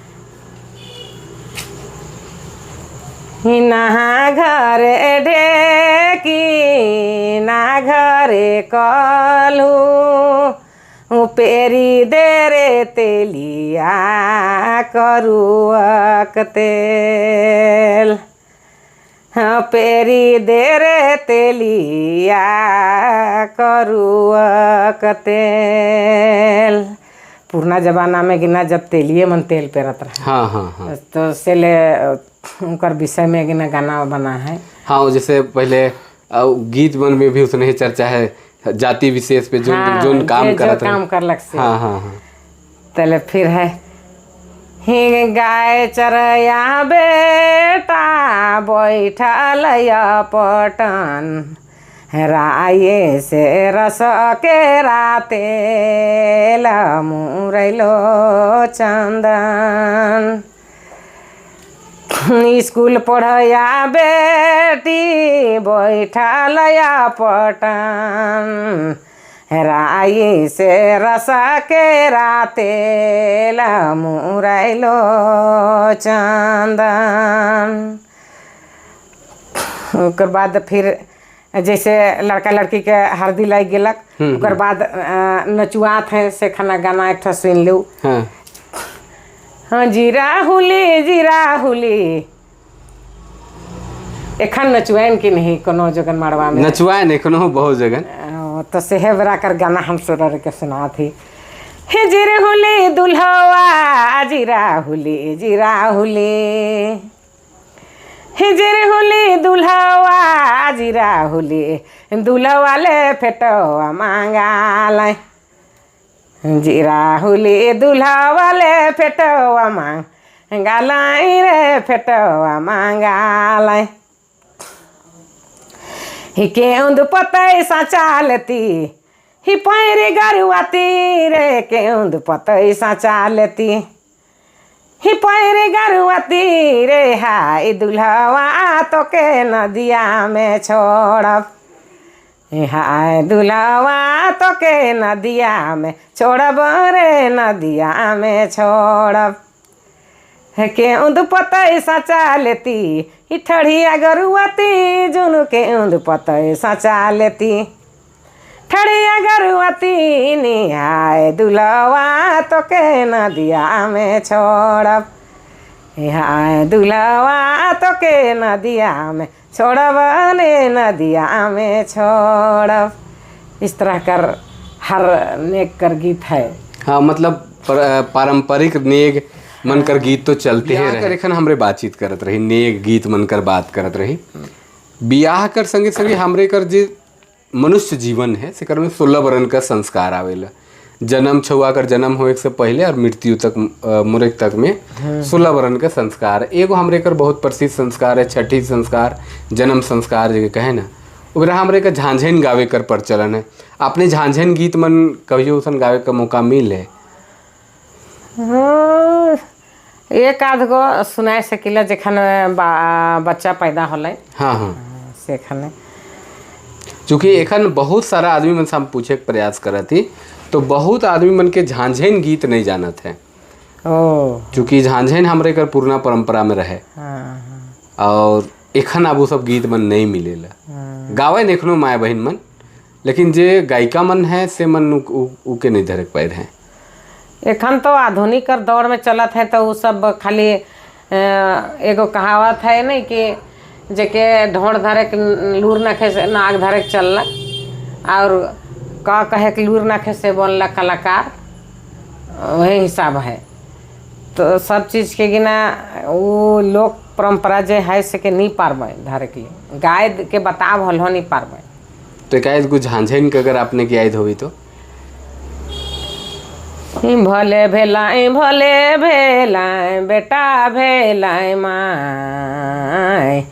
ना घरे ढेकी ना घरे कलू, पेरी दे रे तेलिया करुअक तेल। हाँ, पेरी दे रे तेलिया करुअक तेल। पुरना जमाना में गिना जब तेलिए मन तेल पेरत रहे, हाँ हाँ हाँ तो से ले उनकर विषय में गिना गाना बना है। हाँ, वो जैसे पहले गीत मन में भी उसने चर्चा है जाति विशेष पे जो जोन काम जे जो करत रहे। काम करलक से। हाँ हाँ हाँ तले फिर है, ही गाय चरया बेटा बैठल पटन, राये से रस के रातेल मुरैलो चंदन। स्कूल पढ़या बेटी बैठल पटन, राई से रसा के रातेल मुरैलो चंदन। ओकर बाद फिर जैसे लड़का लड़की के हरदी लागि गेलक, ओकर बाद नचुआत है से खाना गाना एक ठो सुन लू। हाँ जी राहुली जी राहुली, एखन नचुआइन कि नहीं कोनो जगन मड़वा में? नचुआइन एखनो बहुत जगन। तो सेहे बरा कर गाना हम सुन के सुनात ही। हे जी राहुली दुल्हवा जी राहुली जी राहुली, हे जी राहुली दुल्हवा जी राहुली, दुल्हवा ले फेटवा मांगाल जी राहुली, दुल्हवा ले फेटवा मांगालाई रे फेटवा मांगालाई। ही केउंद पतई साचा लेती ही पैरी गरुआती रे, केउंद पतई साचा लेती ही पैरी गरुआती रे, हाय दुल्हवा तो के नदिया में छोड़ब, हाय दुल्हवा तो के नदिया में छोड़ब रे, नदिया में छोड़ब। केउंद पतई साचा लेती ही ठढ़िया गरुआती, जुनू केउंद पतई साचा लेती ठढ़िया गरुआती निहाय दुल्हवा तो के नदिया में छोड़ब, हाय दुल्हवा तो के नदिया में छोड़ब ने नदिया में छोड़ब। इस तरह कर हर नेक कर गीत है। हाँ, मतलब पारंपरिक नेग मन कर गीत तो चलते ही रहे। एखन हमरे बातचीत करत रही, नेग गीत मन कर बात करत रही। बियाह कर संगे संगे हमरे कर जे मनुष्य जीवन है सेकर में 16 बरन का संस्कार आवेला। जन्म छुआ कर जन्म होए से पहले और मृत्यु तक मरे तक में 16 बरन का संस्कार। एगो हमरे कर बहुत प्रसिद्ध संस्कार है छठी संस्कार, जन्म संस्कार जे कहे ना, ओकरा हमरे कर झांझन गावे कर प्रचलन है। अपने झांझन गीत मन कभी उसन गावे का मौका मिले? हाँ, एक आध गो सुनाए सकिला जखन बच्चा पैदा होलै। हाँ हाँ, से खने चूँकि एखन बहुत सारा आदमी मन से हम पूछे के प्रयास करत ही तो बहुत आदमी मन के झांझन गीत नहीं जानत है। ओ चूँकि झांझन हमरे कर पुराना परंपरा में रहे। हाँ, और एखन अब वो सब गीत मन नहीं मिलेला। गावे एखनो माए बहन मन, लेकिन जे गायिका मन है से मन उके नहीं धरे पाए हैं। एखन तो आधुनिक कर दौर में चलत है तो वो सब खाली एगो कहावत है नहीं कि जेके ढोड़ धरे के लूर नखे से नाग धरे के चललक और का कहे के लूर नखे से बनला कलाकार, वही हिसाब है। तो सब चीज़ के गिना वो लोक परंपरा जे है से के नहीं पारबै धरे के लिए, गाय के बताब हल नहीं पारबै। तो क्या कुछ झांझन के अगर आपने की आयद होगी तो भले भेलाए भले भेलाए बेटा भेलाए माए,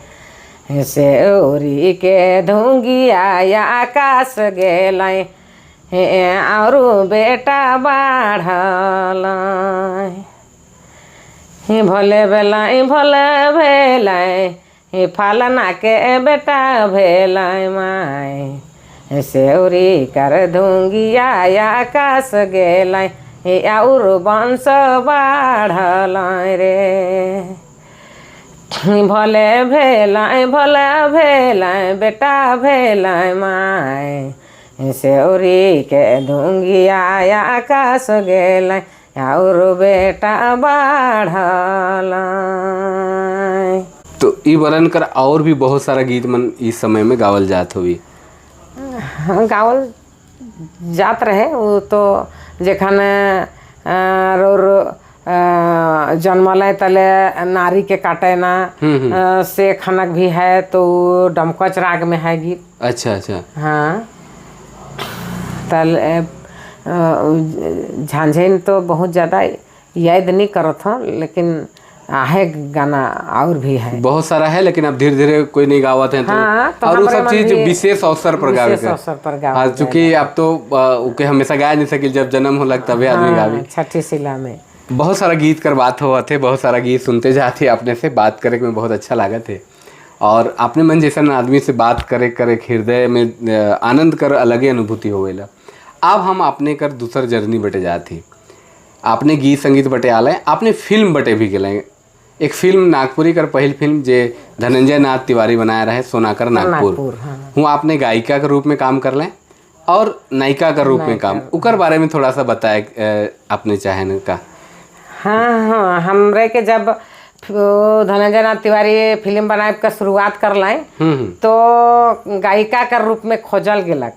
से ओरी के धुंगिया आकाश गेलाए और बेटा बढ़ल। भले भेलाए भले भेलाए फलना के बेटा भेलाए माए, सेउरी कर धुंगिया आकाश गेलाए और वंश बढ़ल रे। भले भेलाए भले भेलाए बेटा भेलाए माए, सेउरी के धुंगिया आकाश गेलाए और बेटा बढ़ल। तो ई बरन कर और भी बहुत सारा गीत मन इस समय में गावल जात हुई। गावल जात रहे वो तो जखन रोर जन्मल तले नारी के काटे ना से खनक भी है तो डमकच राग में है गीत। अच्छा अच्छा। हाँ, तल झांझन तो बहुत ज़्यादा याद नहीं करत हूँ, लेकिन आहे गाना और भी है बहुत सारा है, लेकिन अब धीरे धीरे कोई नहीं गावत है तो। हाँ, तो और वो सब चीज विशेष अवसर पर गावे विशेष अवसर पर गावे। हाँ, चूँकि अब तो ओके हमेशा गा नहीं सकिल, जब जन्म होला तभी आदमी गावी छठी शिला में। बहुत सारा गीत कर बात होवत है, बहुत सारा गीत सुनते जाते, अपने से बात करे में बहुत अच्छा लागत है और अपने मन जैसा आदमी से बात करे करे हृदय में आनंद कर अलगे अनुभूति होवेला। अब हम अपने कर दूसर जर्नी बटे जाती, आपने गीत संगीत बटे आले, आपने फिल्म बटे भी गए। एक फिल्म नागपुरी कर पहिल फिल्म जे धनंजय नाथ तिवारी बनाया रहे, सोनाकर नागपुर, नागपुर, हाँ। हूँ आपने गायिका के रूप में काम कर लें और नायिका के रूप में काम, उकर बारे में थोड़ा सा बताए आपने चाहे का। हाँ हाँ, हमरे के जब धनंजय नाथ तिवारी फिल्म बनाए का शुरुआत कर लाए तो गायिका के रूप में खोजल गेलक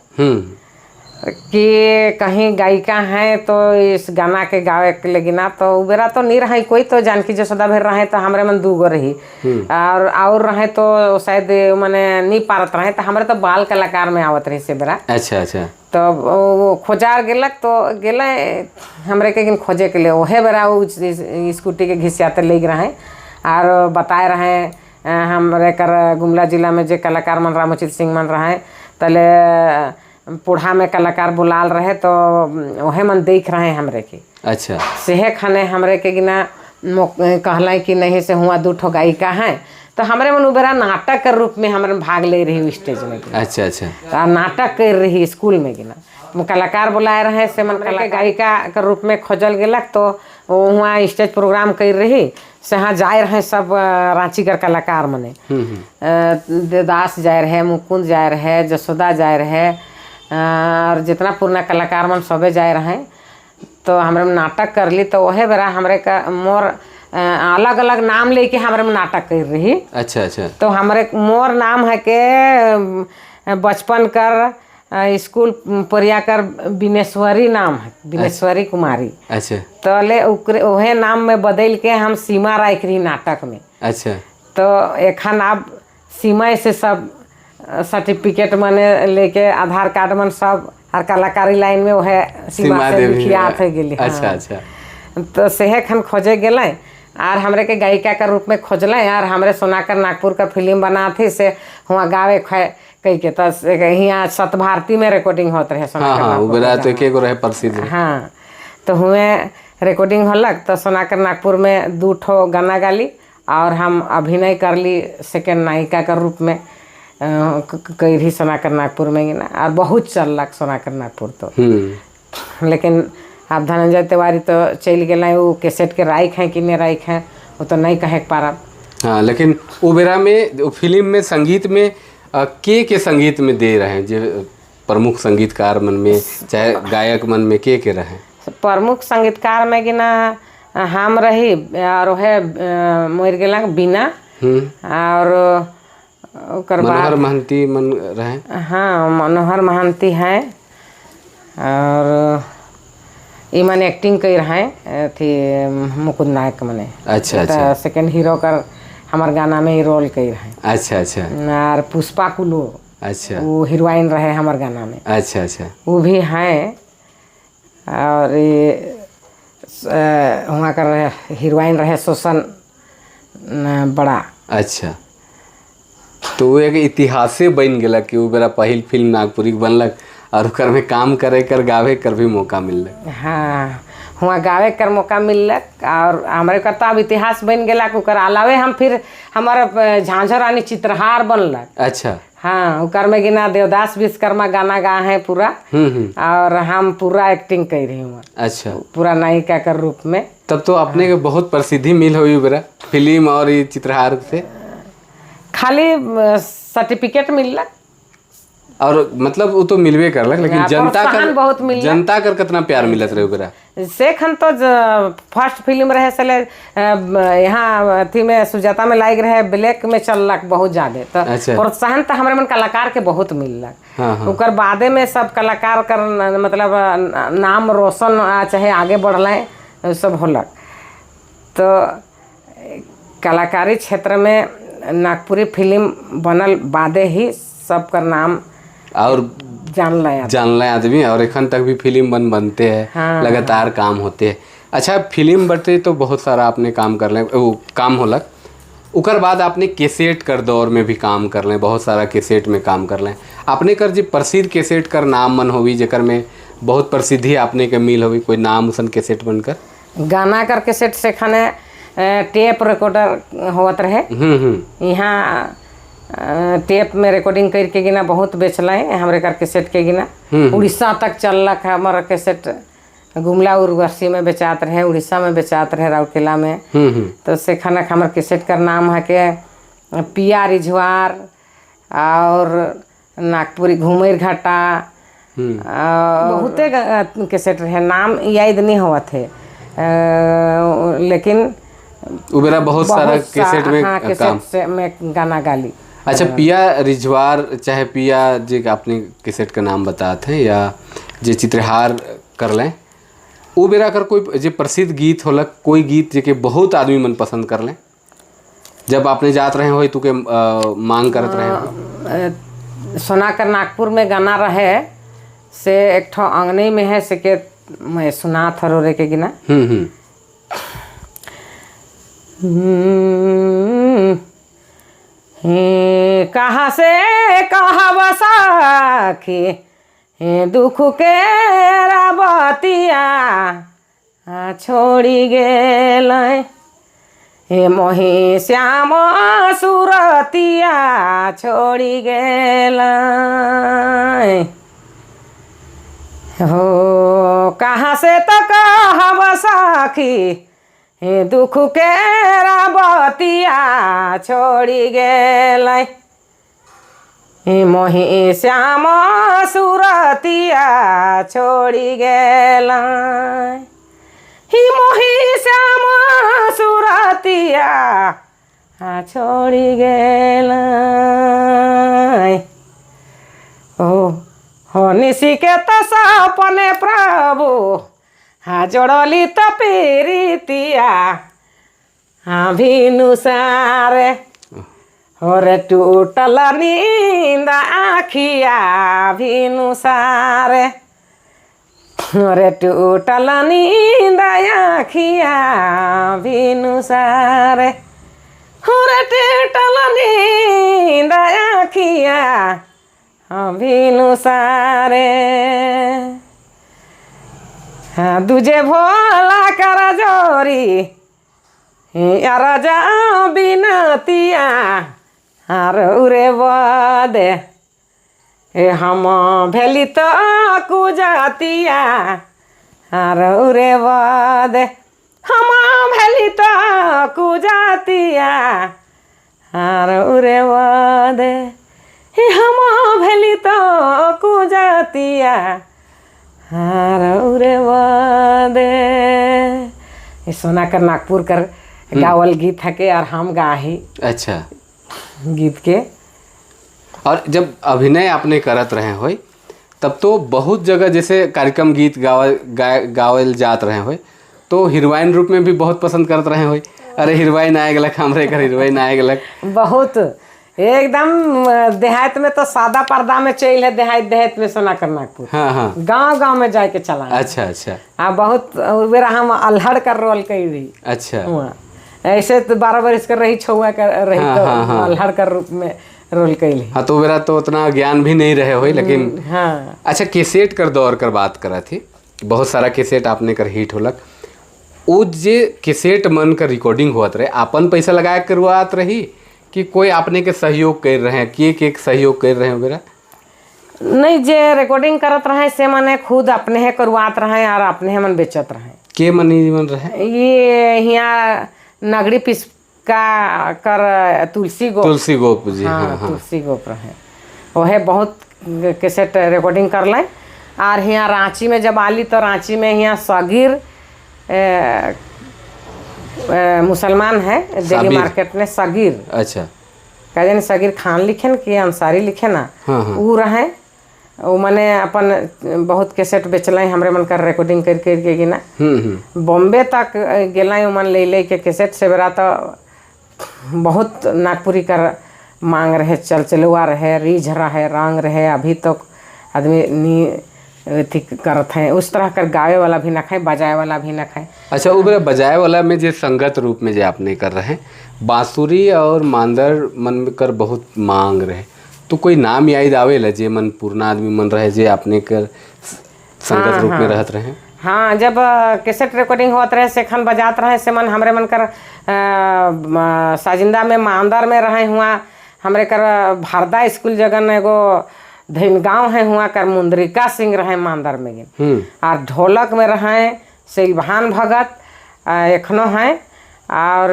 कि कहीं गायिका हैं तो इस गाना के गावे के लेकिन तो उबेरा तो नहीं रहा कोई, तो जानकी जसोदा भेर रहे तो हमरे मन दूगो रही और रहे तो शायद मने नहीं पारत रहे, तो हमरे तो बाल कलाकार में आवत रही से बेरा। अच्छा अच्छा। तो वो खोजार गेलक तो गेले हमरे के खोजे के लिए, ओहे बेरा वो स्कूटी के घिसियाते ले रहे और बताए रहे हमरे कर गुमला जिला में जे कलाकार मन रामोचित सिंह मन रहे तले पुढ़ा में कलाकार बुलाल रहे तो वहे मन देख रहे हमरे के। अच्छा। सेहे खाने हमरे के गिना कहला कि नहीं से हुआ दू ठो गायिका हैं, तो हमरे मन उबेरा नाटक के रूप में हमरे भाग ले रही स्टेज में। अच्छा अच्छा। तो नाटक कर रही स्कूल में गिना कलाकार बुलाए रहे से मन के गायिका के रूप में खोजल गेलक तो वहाँ स्टेज प्रोग्राम कर रही से हाँ जाए रहे सब रांची कर कलाकार मने, देवदास जाए रहे, मुकुंद जाए रहे, जसोदा जाए रहे और जितना पुराना कलाकार मन सबे जाए रहे। तो हमरे में नाटक कर ली तो वह बेरा हमरे का मोर अलग अलग नाम लेके हमरे में नाटक कर रही। अच्छा अच्छा। तो हमरे मोर नाम है के बचपन कर स्कूल परिया कर बिनेश्वरी नाम है, बिनेश्वरी कुमारी। अच्छा। तो ले ओहे नाम में बदल के हम सीमा राख रही नाटक में। अच्छा। तो एखन अब सीमा से सब सर्टिफिकेट मने लेके आधार कार्ड मन सब हर कलाकारी लाइन में वह सीमा से लिखियात हो गेली। अच्छा अच्छा। तो सेहे खन खोजे गेलै और हमरे के गायिका के रूप में खोजलै और हमरे सोनाकर नागपुर का फिल्म बना थी से वहाँ गावे कह के तो यहाँ सतभारती में रिकॉर्डिंग होत रहे सोनाकर। हाँ, हाँ, तो एक रहे प्रसिद्ध। हाँ, तो हुए रिकॉर्डिंग होलक तो सोनाकर नागपुर में दू ठो गाना गाली और हम अभिनय करली सेकेंड नायिका के रूप में कई सोनाकर नागपुर में ना और बहुत चलक सोनाकर नागपुर तो। लेकिन अब धनंजय तिवारी तो चल गए, वो कैसेट के राइख हैं कि नहीं राइख हैं वो तो नहीं कहे पारब। हाँ, लेकिन वो बेरा में फिल्म में संगीत में के संगीत में दे रहे हैं जो प्रमुख संगीतकार मन में चाहे गायक मन में के रहे? प्रमुख संगीतकार में गिना हम रही और वह मर गेला बिना और मनोहर महंती मन रहे। हाँ, मनोहर महंती हैं और ई मन एक्टिंग कर रहे अथी मुकुंद नायक मने। अच्छा अच्छा। सेकंड हीरो कर हमार गाना में ही रोल कर रहे। अच्छा अच्छा। और पुष्पा कुलो, अच्छा, वो हीरोइन रहे हमार गाना में। अच्छा अच्छा। वो भी हैं और ये वहाँ कर हीरोइन रहे शोषण बड़ा। अच्छा। तो वो एक इतिहासे बन गया कि वो मेरा पहिल फिल्म नागपुरी बनलक और ओकर में काम करे कर गावे कर भी मौका मिललक। हाँ, वहाँ गावे कर मौका मिललक और हमारे का तो अब इतिहास बन गया। ओकर अलावे हम फिर हमारा झांझर रानी चित्रहार बनलक। अच्छा। हाँ, ओकर में गिना देवदास विश्वकर्मा गाना गा है पूरा और हम पूरा एक्टिंग कर रही हूँ। अच्छा। पूरा नायिका के रूप में। तब तो अपने के बहुत प्रसिद्धि मिल हुई बेरा फिल्म और ये चित्रहार से। खाली सर्टिफिकेट मिललक और मतलब वो तो मिलवे करलक, लेकिन जनता कर बहुत मिललक, जनता कर कितना प्यार मिलत रहे ओकरा से खन तो फर्स्ट फिल्म रहे सले यहाँ अथी में सुजाता में लाग रहे ब्लैक में चललक बहुत ज्यादा तो। अच्छा। प्रोत्साहन तो हमरे मन कलाकार के बहुत मिललक। हाँ, हाँ। ओकर बादे में सब कलाकार कर मतलब नाम रोशन चाहे आगे बढ़ल सब होलक। तो कलाकारी क्षेत्र में नागपुरी फिल्म बनल बादे ही सबका नाम और जानल आदमी और एखन तक भी फिल्म बनते हैं। हाँ। लगातार काम होते हैं। अच्छा, फिल्म बटे तो बहुत सारा आपने काम कर लें, वो काम होलक। उकर बाद आपने कैसेट कर दौर में भी काम कर लें, बहुत सारा कैसेट में काम कर लें। आपने कर जी प्रसिद्ध कैसेट कर नाम मन होवी जेकर में बहुत प्रसिद्धि आपने के मिल होवी, कोई नाम उसन कैसेट बनकर? गाना कर कैसेट से खाने टेप रिकॉर्डर होवत रहे। हम्म हम्म यहाँ टेप में रिकॉर्डिंग करके गिना बहुत बेचल हमरे कर कैसेट के गिना। उड़ीसा तक चललक हमारा कैसेट। गुमला उर्वशी में बेचात रहे, उड़ीसा में बेचात रहे, राउरकेला में। हम्म हम्म तो से खाना हमार कैसेट कर नाम है के पिया रिझवार और नागपुरी घुमेर घाटा और बहुते कैसेट रहे, नाम याद नहीं होवत है, लेकिन उ बेरा बहुत सारा बहुत कैसेट में हाँ, काम। कैसेट से में गाना गाली। अच्छा, पिया रिझवार चाहे पिया जे आपने कैसेट का नाम बताते हैं या जे चित्रहार कर लें, वो बेरा कर कोई जे प्रसिद्ध गीत होलक, कोई गीत जे के बहुत आदमी मन पसंद कर लें, जब आपने जात रहे हो तो के मांग करत रहे हो? सोनाकर नागपुर में गाना रहे से एक ठो अंगने में है से के मैं सुना थरो रे के गिना। हम्म हम्म हे कहाँ से कहाँ सखी हे दुख के राबतिया आ छोड़ी गेल हे मोहि श्याम सुरतिया छोड़ी गेल हो। कहाँ से तो कहब सखी हे दुख के राबतिया छोड़ी गेल हे मोहि श्याम सुरतिया छोड़ी गेल ही मोहि श्याम सुरतिया आ छोड़ी गेल ओ हो निशी के तो सपने प्रभु हाँ जोड़ली तो पीरितिया हाँ भीनु सारे हो रे टूटल नींद आखिया भीनु सारे रे टूटल नींद आखिया भीनु सारे हो रे टूटल नींद आखिया हाँ भीनु सारे। हाँ दूजे भोला कर जोरी राजा बिनतिया आर उरे बदे ए हम भेली तो कुजातिया आर उरे बदे हम भेली तो कुजातिया आर उरे बदे हे हम भेली तो कुजातिया आर उरे बदे। ये सोना कर नागपुर कर गावल गीत है के और हम गाही। अच्छा गीत के। और जब अभिनय आपने करत रहे होय तब तो बहुत जगह जैसे कार्यक्रम गीत गावल गावल जात रहे होय तो हीरोइन रूप में भी बहुत पसंद करत रहे होय, अरे हीरोइन आए गलक हमरे कर, हीरोइन आए गलक। बहुत एकदम देहात में तो सादा पर्दा में चल है देहात देहात में सोना कर नागपुर। हाँ हाँ गांव गांव में जाके चला। अच्छा अच्छा। हाँ बहुत बेरा हम अल्हड़ कर रोल कई रही। अच्छा। ऐसे तो 12 बरस कर रही छुआ कर रही। हाँ, तो हाँ, हाँ। अल्हड़ कर रूप में रोल कैली। हाँ तो बेरा तो उतना ज्ञान भी नहीं रहे होय लेकिन। हाँ। अच्छा, कैसेट कर दौर कर बात करा थी, बहुत सारा कैसेट आपने कर हिट होलक, वो जे कैसेट मन कर रिकॉर्डिंग होत रहे आपन पैसा लगाए करवात रही कि कोई आपने के सहयोग कर रहे हैं, के सहयोग कर रहे हैं वगैरह? नहीं, जे रिकॉर्डिंग करत रहे से मने खुद अपने है करवात रहे और अपने है मन बेचत रहे। के मनी मन रहे? ये यहाँ नगरी पिसका कर तुलसी गोप। तुलसी गोप जी। हाँ, हाँ हाँ तुलसी गोप रहे, वह बहुत कैसेट रिकॉर्डिंग कर लें। और यहाँ रांची में जब आली तो रांची में यहाँ सगीर मुसलमान है दिल्ली मार्केट में सगीर। अच्छा। का जाने सगीर खान लिखे कि अंसारी लिखे ना। हाँ, हाँ। ऊ रहे, वो मने अपन बहुत कैसेट बेचल हमरे मन कर रिकॉर्डिंग कर कर के गिना। बॉम्बे तक गेल मन ले ले के कैसेट से बेरा तो बहुत नागपुरी कर मांग रहे, चल चलुआ रहे, रीझ रहे, रंग रहे। अभी तो आदमी नी अथी करत हैं उस तरह कर गावे वाला भी ना खाए, बजाए वाला भी ना खाए। अच्छा, वो बजाए वाला में जे संगत रूप में जे आपने कर रहे हैं बांसुरी और मांदर मन में कर बहुत मांग रहे, तो कोई नाम याद आवेला जे मन पुरना आदमी मन रहे जे आपने कर संगत रूप में रहत रहे? हाँ, जब कैसेट रिकॉर्डिंग होत रहे सेखन बजात रहे से मन हमरे मन कर साजिंदा में मांदर में रहे हुआ हमरे कर भारदा स्कूल जगन एगो धनगांव है हुआ कर मुंद्रिका सिंह रहे मांदर में गिन। और ढोलक में रहे सिलभान भगत एखनो हैं। और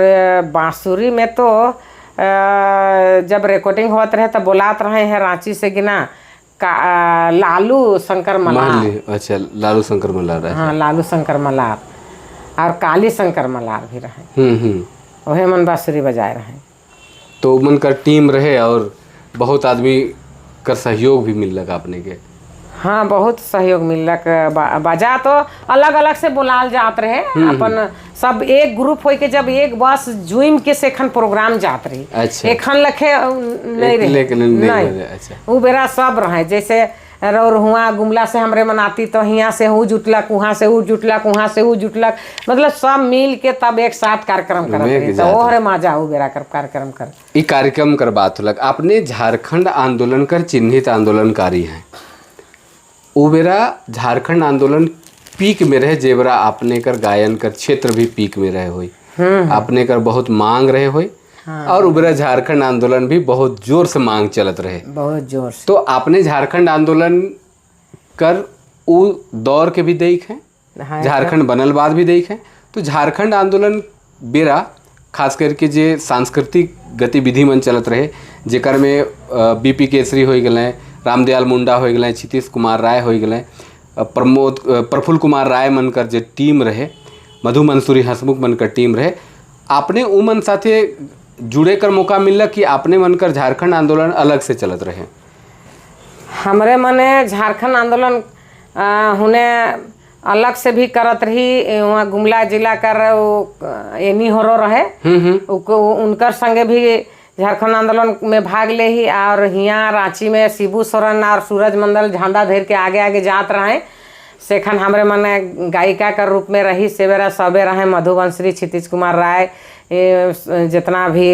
बांसुरी में तो जब रिकॉर्डिंग होत रहे तो बुलात रहे हैं रांची से गिना का लालू शंकर मल्हार। अच्छा, लालू शंकर मल्हार रहे। हाँ, लालू शंकर मल्हार और काली शंकर मल्हार भी रहे। वही मन बांसुरी बजाए रहे। तो मन का टीम रहे और बहुत आदमी का सहयोग भी मिल लगा अपने के। हाँ, बहुत सहयोग मिलक। बजा तो अलग अलग से बुलाल जात रहे, अपन सब एक ग्रुप होई के जब एक बस जुइम के सेखन प्रोग्राम जात रही। अच्छा। एखन लखे नहीं रहे, नहीं। अच्छा। वो बेरा सब रहे, जैसे रौर हुआ गुमला से हमरे मनाती तो हियाँ से हूँ जुटलक, वहाँ से हूँ जुटलक, वहाँ से हूँ जुटलक, मतलब सब मिल के तब एक साथ कार्यक्रम करत रहे। तो ओहरे मजा उ बेरा कर कार्यक्रम कर। ई कार्यक्रम कर बात होलक। आपने झारखंड आंदोलन कर चिन्हित आंदोलनकारी हैं। उ बेरा झारखंड आंदोलन पीक में रहे, जेबरा आपने कर गायन कर क्षेत्र भी पीक में रहे होई, आपने कर बहुत मांग रहे होई। हाँ। और उबरा झारखंड आंदोलन भी बहुत जोर से मांग चलत रहे, बहुत जोर से। तो आपने झारखंड आंदोलन कर उ दौर के भी देख हैं, हाँ, झारखंड बनल बाद भी देख हैं। तो झारखंड आंदोलन बेरा खास करके जे सांस्कृतिक गतिविधि मन चलत रहे, जेकर में बीपी केसरी हो गए, रामदयाल मुंडा हो गए, क्षितिश कुमार राय हो गए, प्रमोद प्रफुल्ल कुमार राय मन कर जे टीम रहे, मधु मंसूरी हंसमुख मन कर टीम रहे, आपने उ मन साथे जुड़े कर मौका मिलला कि आपने मन कर झारखंड आंदोलन अलग से चलत रहे? हमरे मने झारखंड आंदोलन हुने अलग से भी करत रही। वहाँ गुमला जिला कर एनी होरो रहे, उनकर संगे भी झारखंड आंदोलन में भाग ले ही। और हियाँ रांची में शिबू सोरेन और सूरज मंडल झंडा धर के आगे आगे जात रहे। सेखन हमरे मने गायिका के रूप में रही सेवेरा सबे रहे, मधुबंसरी, क्षितिज कुमार राय, जितना भी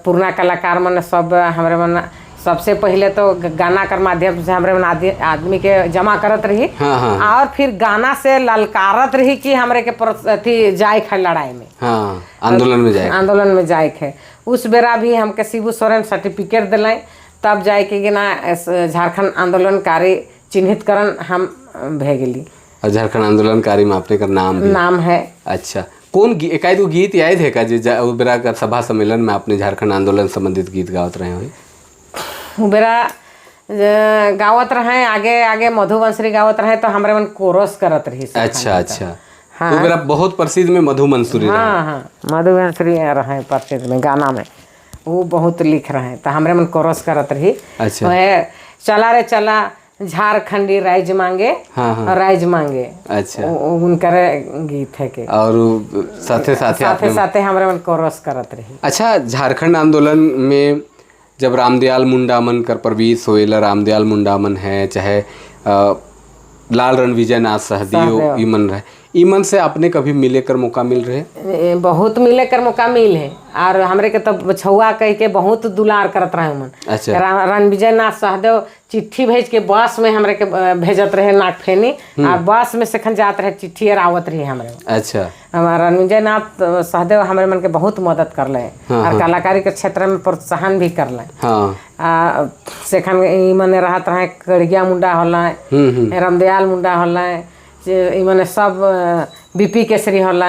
पुरना कलाकार मन सब हमरे मन सबसे पहले तो गाना कर माध्यम से हमरे मन आदमी के जमा करत रही। हाँ, हाँ। और फिर गाना से ललकारत रही कि हमरे के अथी जाए है लड़ाई में। हाँ, आंदोलन में जाए, आंदोलन में जाए है। उस बेरा भी हमके शिबू सोरेन सर्टिफिकेट दिलें, तब जाए के ना झारखंड आंदोलनकारी चिन्हितकरण हम भे गेली। और झारखंड आंदोलनकारी में आपने का नाम भी नाम है। अच्छा, कौन एकाध गीत याद है का जे बेरा का सभा सम्मेलन में आपने झारखंड आंदोलन संबंधित गीत गावत रहे हो? बेरा गावत रहे, आगे आगे मधुबंसरी गावत रहे तो हमरे मन कोरस करत रही। अच्छा अच्छा। हाँ। तो बेरा बहुत प्रसिद्ध में मधु मंसूरी रहे। हाँ हाँ, मधुबंसरी रहे प्रसिद्ध में गाना में, वो बहुत लिख रहे तो हमरे मन कोरस करत रही। अच्छा। चला रे चला झारखंडी राइज मांगे। हाँ, हाँ। राइज मांगे। अच्छा। उनकर गीत है के और साथे साथे साथे साथे हमरे मन कोरस करत रही। अच्छा, झारखंड आंदोलन में जब रामदयाल मुंडा मन कर प्रवीण सोएला, रामदयाल मुंडा मन है, चाहे लाल रणविजय नाथ सहदेव ई मन रहे, ई मन से आपने कभी मिले कर मौका मिल रहे? बहुत मिले कर मौका मिल है। और हमरे के तो छुआ कह के बहुत दुलार करत रहे मन। अच्छा। रणविजय नाथ सहदेव चिट्ठी भेज के बस में हमरे के भेजत रहे नागफेनी, और बस में सेखन जात रहे चिट्ठी और आवत रही हमरे। अच्छा। हमारा रणविजय नाथ सहदेव हमरे मन के बहुत मदद कर ले। हाँ, और कलाकारी के क्षेत्र में प्रोत्साहन भी कर ले। हाँ। सेखन ई मने रहत रहे कड़िया मुंडा होल, रामदयाल मुंडा होल, इमने सब बीपी केसरी होल,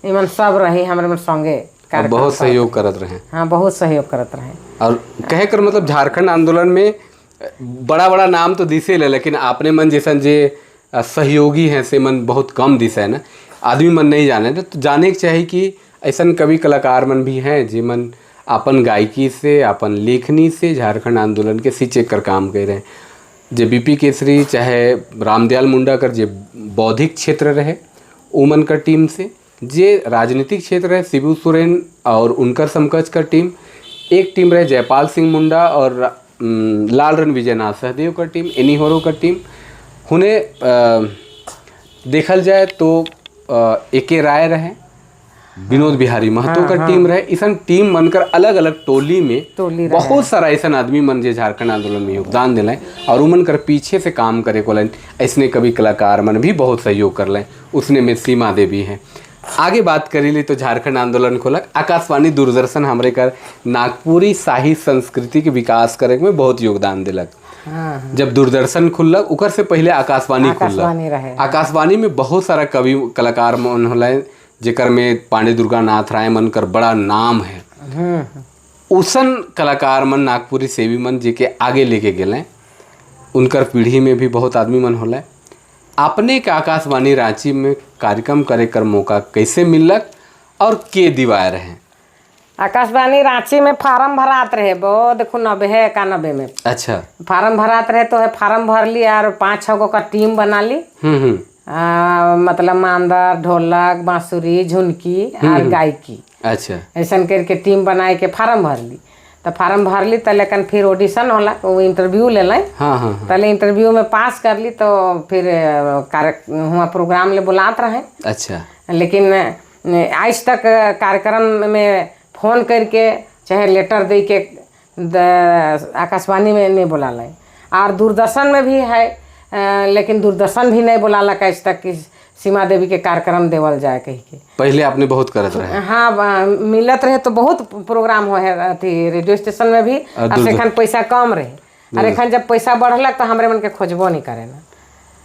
इमन सब रही हमरे मन संगे बहुत सहयोग करत रहे। हाँ, बहुत सहयोग करत रहे। और कहे कर मतलब झारखंड आंदोलन में बड़ा बड़ा नाम तो दिसे ले, लेकिन आपने मन जैसा जे सहयोगी हैं से मन बहुत कम दिसे है ना, आदमी मन नहीं जाने। तो जाने के चाहिए कि ऐसा कवि कलाकार मन भी हैं जे मन अपन गायकी से अपन लेखनी से झारखंड आंदोलन के सिंचे कर काम कर रहे हैं। जे बीपी केसरी चाहे रामदयाल मुंडा कर जे बौद्धिक क्षेत्र रहे उमन कर टीम से, जे राजनीतिक क्षेत्र रहे शिबू सोरेन और उनकर समकक्ष कर टीम, एक टीम रहे जयपाल सिंह मुंडा और लाल रणविजय नाथ सहदेव का टीम, एनी होरो का टीम। हुने देखल जाए तो एके राय रहे। विनोद बिहारी महतो का टीम रहे। ऐसन टीम बनकर अलग अलग टोली में टोली। बहुत सारा ऐसा आदमी मन जे झारखंड आंदोलन में योगदान दिलाए और उमन कर पीछे से काम करे को लाइन। ऐसने कभी कलाकार मन भी बहुत सहयोग कर लें, उसने में सीमा देवी हैं। आगे बात करी ली तो झारखंड आंदोलन खोलक आकाशवाणी दूरदर्शन हमरे कर नागपुरी शाही संस्कृति के विकास करे में बहुत योगदान दिलक। जब दूरदर्शन खुललक, उकर से पहले आकाशवाणी आकाशवाणी खुललक। रहे। आकाशवाणी में बहुत सारा कवि कलाकार मन होले, जेकर में पांडे दुर्गा नाथ राय मन कर बड़ा नाम है। उसन कलाकार मन नागपुरी सेवी मन जेके आगे लेके गेले, उनकर पीढ़ी में भी बहुत आदमी मन होले। अपने के आकाशवाणी रांची में कार्यक्रम करे कर मौका कैसे मिललक और के दिवाए रहे? आकाशवाणी रांची में फार्म भरात रहे बहुत, देखो 90 91 में। फार्म भरात रहे तो है फार्म भर ली और 5-6 गो का टीम बना ली। हम्म हम्म मतलब मांदर, ढोलक, बांसुरी, झुनकी और गायकी। ऐसन करके टीम बनाए के फार्म भर ली। तो फार्म भर ली तो लेकिन फिर ऑडिशन होला, वो इंटरव्यू ले लें। हाँ हाँ हाँ पहले इंटरव्यू में पास कर ली तो फिर कार्य हुआ प्रोग्राम ले बुलात रहे। लेकिन आज तक कार्यक्रम में फोन करके चाहे लेटर दे के आकाशवाणी में नहीं बुला लें। और दूरदर्शन में भी है, लेकिन दूरदर्शन भी नहीं बुलालक आज तक कि सीमा देवी के कार्यक्रम देवल जाए कही के। पहले आपने बहुत करत रहे? हाँ, मिलत रहे तो बहुत प्रोग्राम हो है अथी रेडियो स्टेशन में भी। और और एखन पैसा कम रहे और एखन जब पैसा बढ़लक तो हमरे मन के खोजबो नहीं करे ना।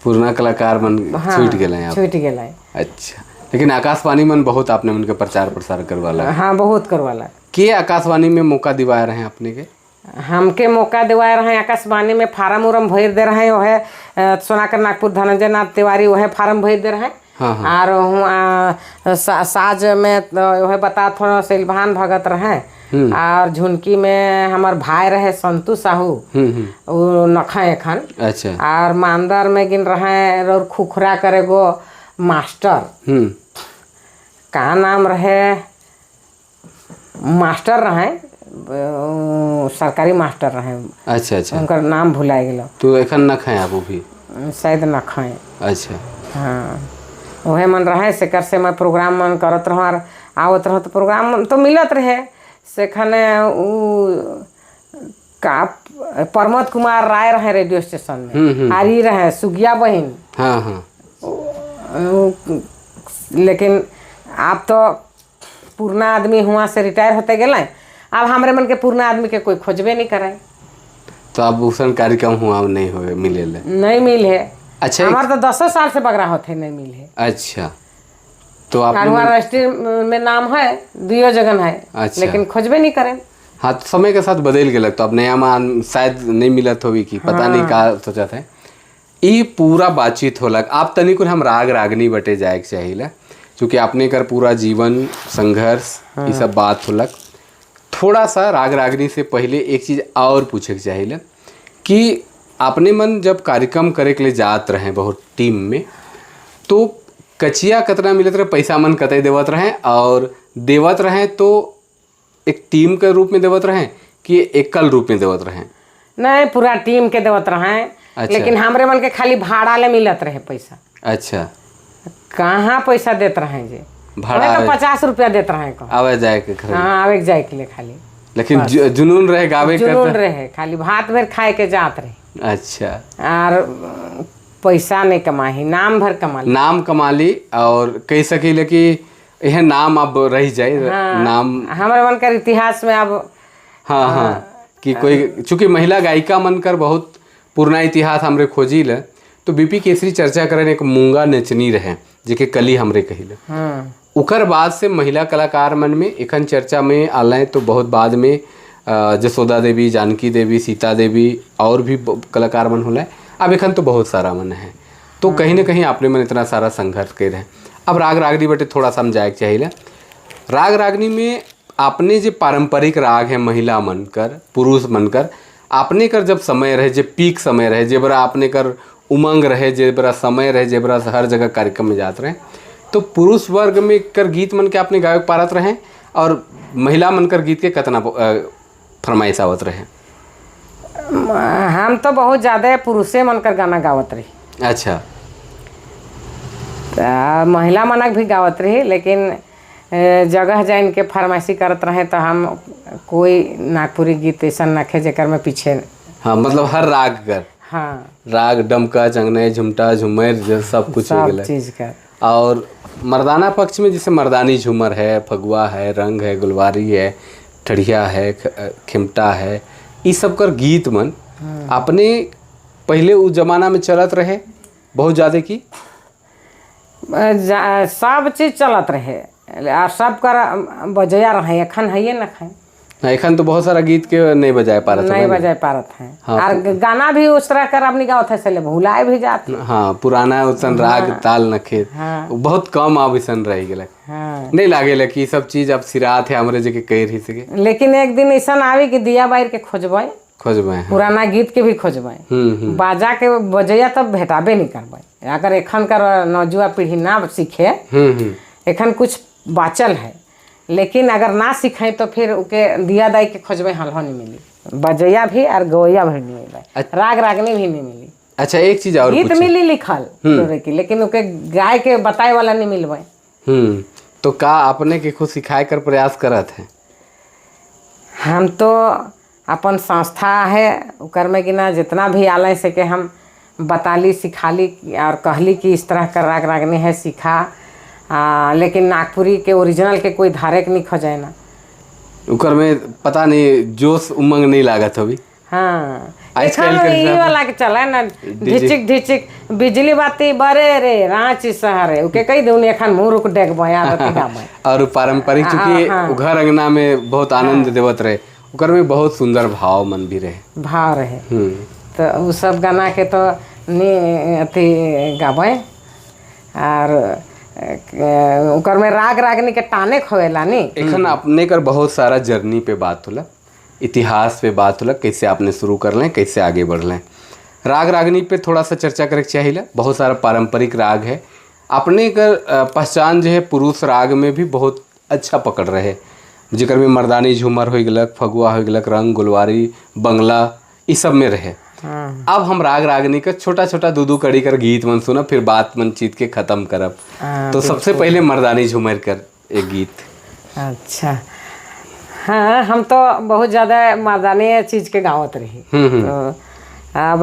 पुराना कलाकार मन छूट गेले आप? छूट गेलै। अच्छा, लेकिन आकाशवाणी मन बहुत आपने उनके प्रचार प्रसार करवाला? हाँ, बहुत करवालक। के आकाशवाणी में मौका दिवाए रहे अपने के? हमके मौका दिवाए रहे आकाशवाणी में, फार्म उरम भर दे रहे वह सोनाकर नागपुर धनंजय नाथ तिवारी, वह फार्म भर दे रहे। हाँ हाँ और हुआ साज में तो वह बता थोड़ा सिलभान भगत रहे और झुनकी में हमार भाई रहे संतू साहू। हम्म हम्म वो नखा एखन। और मांदर में गिन रहे और खुखरा करे गो मास्टर। का नाम रहे, मास्टर रहे, सरकारी मास्टर रहे। अच्छा अच्छा उनकर नाम भुला गेलो। तो एखन न खाए आप वो भी? शायद न खाए। हाँ, वह मन रहे से कर से मैं प्रोग्राम मन करत रहो और आवत रहो तो प्रोग्राम तो मिलत रहे। से खने उ का प्रमोद कुमार राय रहे रेडियो स्टेशन में आर ई रहे सुगिया बहिन। हाँ हाँ लेकिन आप तो पुरना आदमी हुआ से रिटायर होते गेले, अब हमरे मन के पुरना आदमी के कोई खोजबे नहीं करे। तो अब उसन कार्यक्रम हुआ नहीं हो मिले ले? नहीं मिल है। हमार तो 10 साल से बगरा होते नहीं मिल है। अच्छा, तो आप और हुआ रजिस्ट्री में नाम है, दुइयो जगन है। लेकिन खोजबे नहीं करें। हाँ, तो समय के साथ बदल गेलक तो अब नया मान शायद नहीं मिलत होगी कि पता नहीं का सोचा था। ई पूरा बातचीत होलक, आप तनिक कुल हम राग रागनी बटे जाए के चाहिए, चूँकि आपने कर पूरा जीवन संघर्ष ये सब बात होलक। थोड़ा सा राग रागनी से पहले एक चीज़ और पूछे के चाहिए कि आपने मन जब कार्यक्रम करे के लिए जात रहे बहुत टीम में, तो कचिया कतना मिलत रहे, पैसा मन कतई देवत रहे और देवत रहे तो एक टीम के रूप में देवत रहे कि एकल रूप में देवत रहे? नहीं, पूरा टीम के देवत रहे। लेकिन हमरे मन के खाली भाड़ा ले मिलत रहे पैसा। कहाँ पैसा देत रहे जे। भाड़ा? हमें तो 50 रुपया देत रहे को। आवे जाए के खर्च? हाँ, आवे के जाए के लिए खाली। लेकिन जुनून रहे गावे के? जुनून रहे, खाली भात भर खाए के जात रहे। और पैसा नहीं कमाही, नाम भर कमा ली। नाम कमा ली और कह सकीले कि यह नाम अब रह जाए नाम। हमारे मन कर इतिहास में अब। हाँ हाँ कि कोई चूंकि महिला गायिका मन कर बहुत पुराना इतिहास हमरे खोजी ले तो बीपी केसरी चर्चा करें, एक मूंगा नचनी रहे जेके कली हमरे कहिले। उकर बाद से महिला कलाकार मन में एखन चर्चा में आल तो बहुत बाद में जसोदा देवी, जानकी देवी, सीता देवी और भी कलाकार मन होले। अब एखन तो बहुत सारा मन है, तो कहीं ना कहीं आपने मन इतना सारा संघर्ष कर रहे हैं। अब राग रागनी बटे थोड़ा सा हम जाए के चाहिए। राग रागनी में आपने जो पारंपरिक राग है महिला मन कर, पुरुष मन कर, आपने कर जब समय रहे, जे पीक समय रहे, जे बरा आपने कर उमंग रहे, जे बरा समय रहे, जे बरा हर जगह कार्यक्रम में जात रहे, तो पुरुष वर्ग में कर गीत मन के आपने गायक पारत रहे और महिला मन कर गीत के कतना फरमाइश आवत रहे? हम तो बहुत ज़्यादा पुरुषे मन कर गाना गावत रही। त महिला मनक भी गावत रही, लेकिन जगह जाइन के फरमाइशी करत रहे तो हम कोई नागपुरी गीत ऐसा नखे जेकर में पीछे। हाँ, मतलब हर राग कर। हाँ। राग, डमका, चंगने, झुमटा, झुमर, जो सब कुछ हो सब गेला। चीज का। और मर्दाना पक्ष में जैसे मर्दानी झूमर है, फगुआ है, रंग है, गुलवारी है, ठढ़िया है, खिमटा है, ई सब कर गीत मन अपने पहले उस जमाना में चलत रहे बहुत ज़्यादा की? सब चीज चलत रहे और सब कर बजैया रहे, एखन है न खाए। हाँ, एखन तो बहुत सारा गीत के नहीं बजाए पा रहा। नहीं बजाए पारत है। हाँ। और गाना भी उस तरह कर अब नहीं गावत है, से भुलाए भी जात। हाँ, पुराना उसन राग ताल नखे। हाँ। बहुत कम अब ऐसन रह गेला। नहीं लागेला कि ई सब चीज अब सिरात है हमरे जगह कह रही सके। लेकिन एक दिन ऐसा आवी कि दिया बार के खोजबै। खोजबे, हाँ। पुराना गीत के भी खोजबै। हम्म हम्म बाजा के बजैया तब भेटाबे नहीं करबै, अगर एखन कर नौजुआ पीढ़ी ना सीखे। हम्म हम्म एखन कुछ बाचल है, लेकिन अगर ना सीखें तो फिर उके दिया दाई के खोजबै, हलहो नहीं मिली, बजैया भी और गवैया भी नहीं मिली, राग रागनी भी नहीं मिली। अच्छा, एक चीज और गीत पूछी। मिली लिखल तोरे की, लेकिन उके गाय के बताए वाला नहीं मिलबै। तो का अपने के खुद सिखाए कर प्रयास करत है? हम तो अपन संस्था है, ओकर में गिना जितना भी आल से के हम बताली, सिखाली और कहली कि इस तरह का राग रागनी है, सीखा। लेकिन नागपुरी के ओरिजिनल के कोई धारे के नहीं खोजे ना। ओकर में पता नहीं जोश उमंग नहीं लागत अभी। हाँ। आजकल एखन के ई हिसाब वाला के चले ना, ढिचिक ढिचिक बिजली बाती बरे रे रांची शहर, ओके कही दून एखन मुँह रुक डेग बया रति गाबै। और पारंपरिक चूंकि घर अंगना में बहुत आनंद देवत रहे, ओकर में बहुत सुंदर भाव मन भी रहे। भाव रहे। तो उ सब गाना के तो नी अथी गाबै और ओकर में राग रागनी के टाने खोएला नी। एखन अपने कर बहुत सारा जर्नी पे बात होला, इतिहास पे बात होला, कैसे आपने शुरू कर लें, कैसे आगे बढ़ लें। राग रागनी पे थोड़ा सा चर्चा करे के चाहिए। बहुत सारा पारंपरिक राग है। अपने कर पहचान जो है पुरुष राग में भी बहुत अच्छा पकड़ रहे, जेकर में मर्दानी झूमर हो गलक, फगुआ हो गलक, रंग, गुलवारी, बंगला, ई सब में रहे। अब हम राग रागनी का छोटा छोटा दू दू कड़ी कर गीत मन सुनब, फिर बात मन चीत के खत्म करब। तो सबसे पहले मर्दानी झूमर कर एक गीत। अच्छा, हाँ, हम तो बहुत ज़्यादा मर्दानी चीज़ के गावत रही। तो अब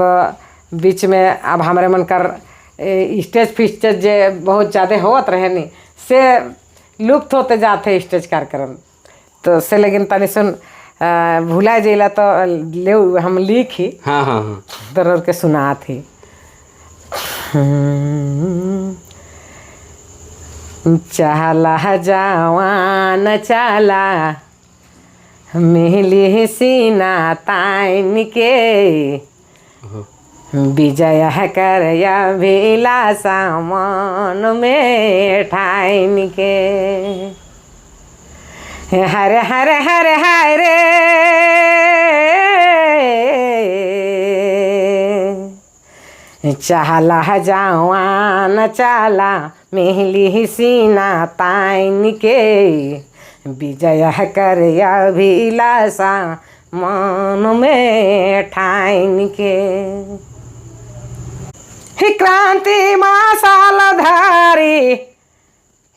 बीच में अब हमारे मन कर स्टेज फिस्टेज जे बहुत ज़्यादा होत रहे नी, से लुप्त होते जाते स्टेज कार्यक्रम तो से, लेकिन तनी सुन भुला जइला तो ले हम लिखी हाँ हाँ हाँ तोर के सुनात ही। चला जवान चला मिली सीना ताइन के, विजय कर अभिलाषा मन में ठाइन के। हर हर हर हरे चला जवान चला मेहली सीना ताइन के, विजय कर अभिलाषा मन में ठाइन के। ही क्रांति मसाल धारी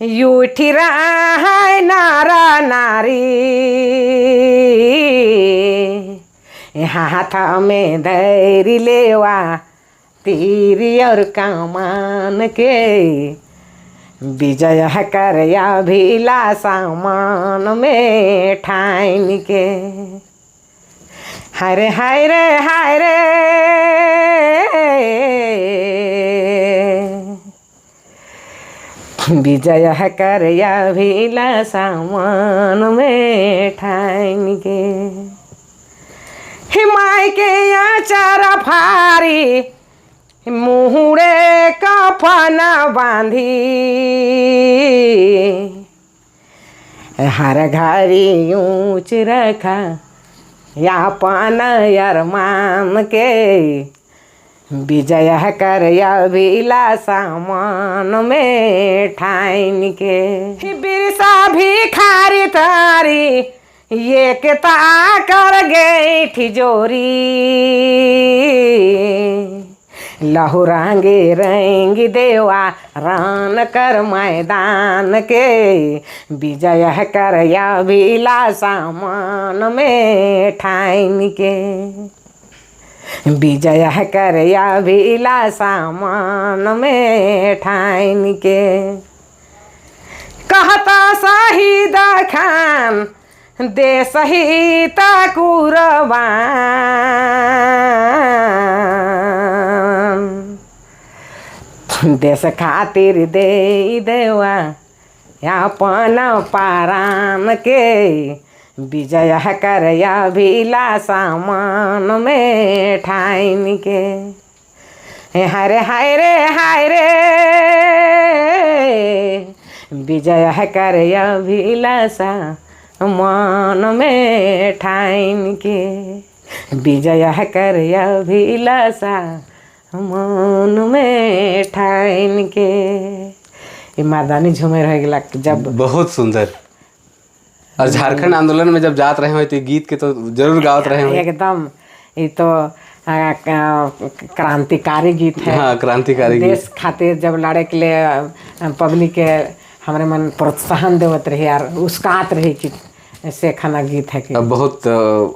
उठी रहा नारा नारी, हाथ में धैर्य लेवा तीर और कमान के, विजय कर अभिलाषा मन में ठाइन के। हरे हाय रे हाय रे विजय कर अभिलाषा मन में ठाइन के। हिमाय के आचार फारी मुहरे कफन बांधी, हर घड़ी ऊंच रखा या पान अरमान के, विजय कर अभिलाषा मन में ठाइन के। बिरसा भिखारी तारी एकता कर गई ठिजोरी, लहू रंगे रंग देवा रान कर मैदान के, विजय कर अभिलाषा मन में ठाइन के, विजय कर अभिलाषा मन में ठाइन के। कहता शहीद खान देश हित कुर्बान, देश खातिर दे देवा अपन परान के, विजय कर अभिलाषा मन में ठाइन के। हाय रे हाय रे हाय रे, विजय कर अभिलाषा मन में ठाइन के, विजय कर अभिलाषा मन में ठाइन के। ये मर्दानी झूमे रह गया जब। बहुत सुंदर। और झारखंड आंदोलन में जब जात रहे हो तो गीत के तो जरूर गावत रहे हो। एकदम, ये तो क्रांतिकारी गीत है। हाँ, क्रांतिकारी गीत। देश खातिर जब लड़े के लिए पब्लिक के हमरे मन प्रोत्साहन देवत रही यार, उसकात रही कि से खाना गीत है कि अब बहुत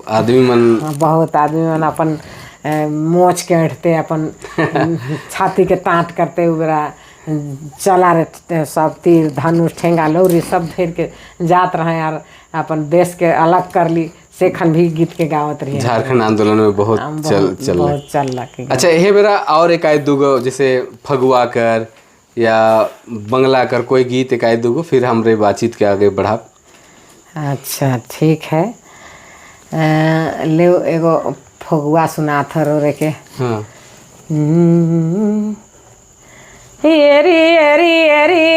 आदमी मन, बहुत आदमी मन अपन मोच के ऐंठते, अपन छाती के तांत करते उबरा चला रहे, सब तीर धनुष ठेंगा लौरी सब धर के जात रहे यार, अपन देश के अलग कर ली सेखन भी गीत के गावत रही। झारखंड आंदोलन में बहुत चल चल बहुत चल लगे। अच्छा, यही बेरा और एक आध दूगो जैसे फगुआ कर या बंगला कर कोई गीत एक आध दूगो, फिर हमरे बातचीत के आगे बढ़ा। अच्छा ठीक है, ले एगो फगुआ सुनात हरो रे के। हाँ। एरी एरी एरी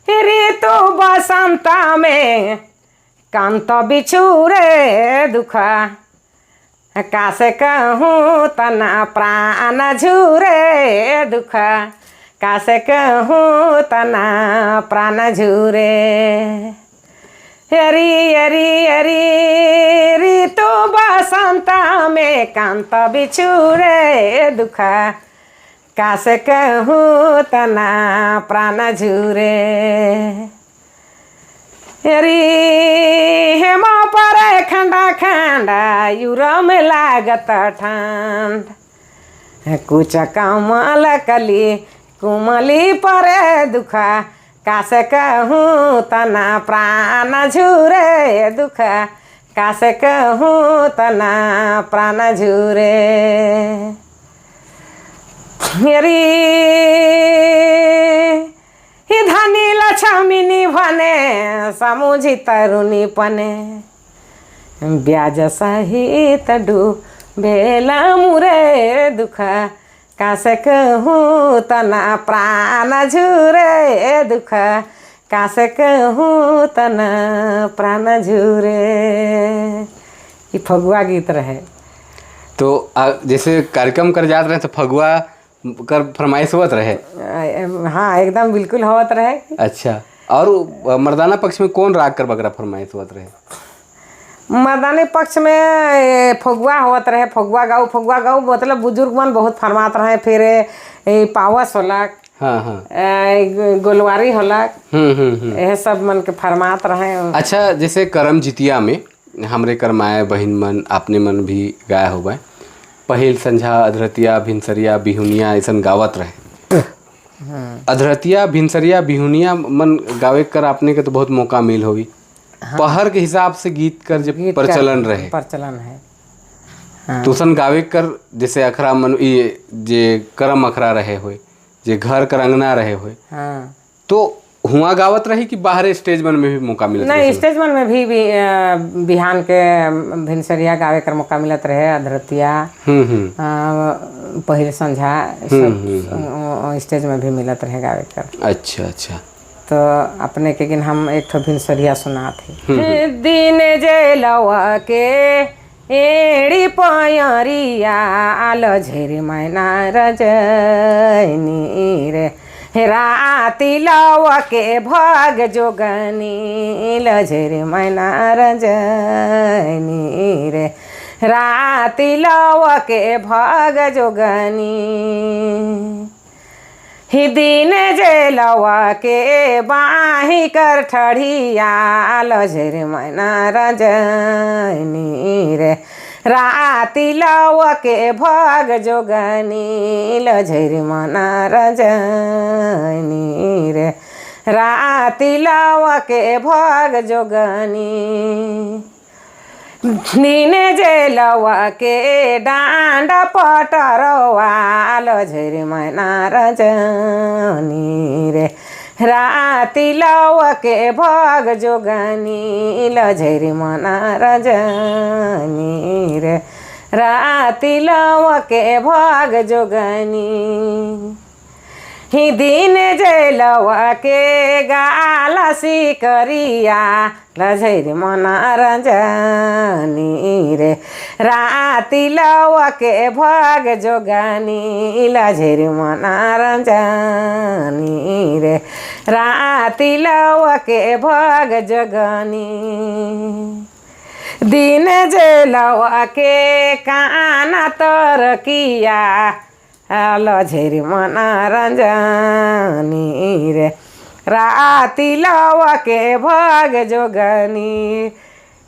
ऋतु बसंता में कांत बिछुरे दुखा, कासे कहूँ तना प्राण झूरे दुखा, कासे कहूँ तना प्राण झूरे। हरी हरी हरी ऋतु बसंता में कांत बिछुरे दुखा, कासे कहूँ तना प्राण झूरे। हरी हेमा पर खंडा खंडा यूरो में लागत ठंड, कुछ कमल कली कुमली परे दुखा, कासे कहूँ तना प्राण झूरे दुखा, कासे कहूँ तना प्राण झूरे। हरी धनी लक्ष्मी भने समुझी तरुणी पने, ब्याज सहित डूबेला मुरे दुखा, कासे कहूँ तना प्राण झूरे दुखा, कासे कहूँ तना प्राण झूरे। ये फगुआ गीत रहे। तो जैसे कार्यक्रम कर जात रहे तो फगुआ कर फरमाइश होत रहे? हाँ एकदम बिल्कुल होत रहे। अच्छा, और मर्दाना पक्ष में कौन राग कर बगरा फरमाइश होत रहे? मर्दाने पक्ष में फगुआ होत रहे, फगुआ गाऊ फगुआ गाऊ, मतलब बुजुर्ग मन बहुत फरमात रहे। फिर पावस होलक, हाँ हाँ, गोलवारी होलक, यह सब मन के फरमात रहे। अच्छा, जैसे करम जितिया में हमरे करमाए बहन मन अपने मन भी गाय हो गए, पहिल संझा अधरतिया भिनसरिया बिहुनिया ऐसा गावत रहे। अधरतिया भिनसरिया बिहुनिया मन गावे कर आपने के तो बहुत मौका मिल होगी। हाँ। पहर के हिसाब से गीत कर जब प्रचलन रहे, प्रचलन है। हाँ। तो सन गावे कर जैसे अखरा मन ये जे करम अखरा रहे होए, जे घर कर अंगना रहे होए, हाँ। तो हुआ गावत रही कि बाहर स्टेज मन में भी मौका मिलत? नहीं, स्टेज मन में भी बिहान के भिनसरिया गावे कर मौका मिलत रहे, अधरतिया पहिल संझा सब स्टेज में भी मिलत रहे गावे कर। अच्छा अच्छा, तो अपने के गिन हम एक ठो भिनसरिया सुना थे। दिन जे लवा के एड़ी पयरिया आल झेरी मैना रजनी रे, राती लव के भग जोगनी लझेरी मैना रजनी रे। राति लव के भग जोगनी। ही दिन जे लवा के बाही कर ठढ़िया लझर मना रजनी रे, राति लव के भग जोगनी लझर मना रजनी रे, राति लव के भग जोगनी। दिन जे लवा के डांडा पटरवा लझर मना रजनी रे, राति लव के भग जोगनी लझर मना रजनी रे, राति लव के भग जोगनी। ही दिन जे लवा के गाला सिकरिया लझर मना रजनी रे, राति लव के भग जोगनी लझर मना रजनी रे, राति लव के भग जोगनी। दिन जे लवा के काना तरकिया लझेरी मना रंजनी रे, राति लव के भग जोगनी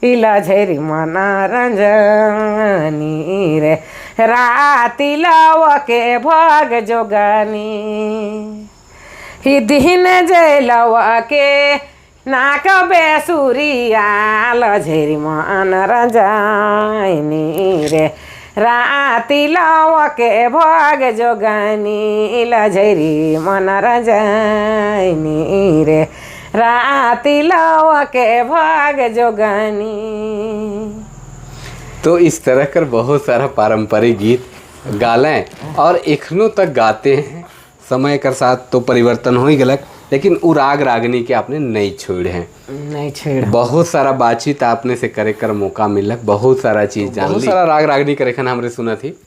लझेरी मना रंजनी रे, राति लव के भग जोगनी। ही दिन जे लव के नाक बेसुरिया लझेरी मन रंजनी रे, राति लव के भग जोगनी लझेरी मन रंजनी रे, राति लव के भग जोगनी। तो इस तरह कर बहुत सारा पारंपरिक गीत गालें और एखनों तक गाते हैं। समय के साथ तो परिवर्तन हो ही गलक, लेकिन उ राग रागनी के आपने नहीं छोड़े हैं, नहीं छोड़े। बहुत सारा बातचीत आपने से करे कर मौका मिलक, बहुत सारा चीज जान, बहुत सारा राग रागनी करे खन हमरे सुना थी।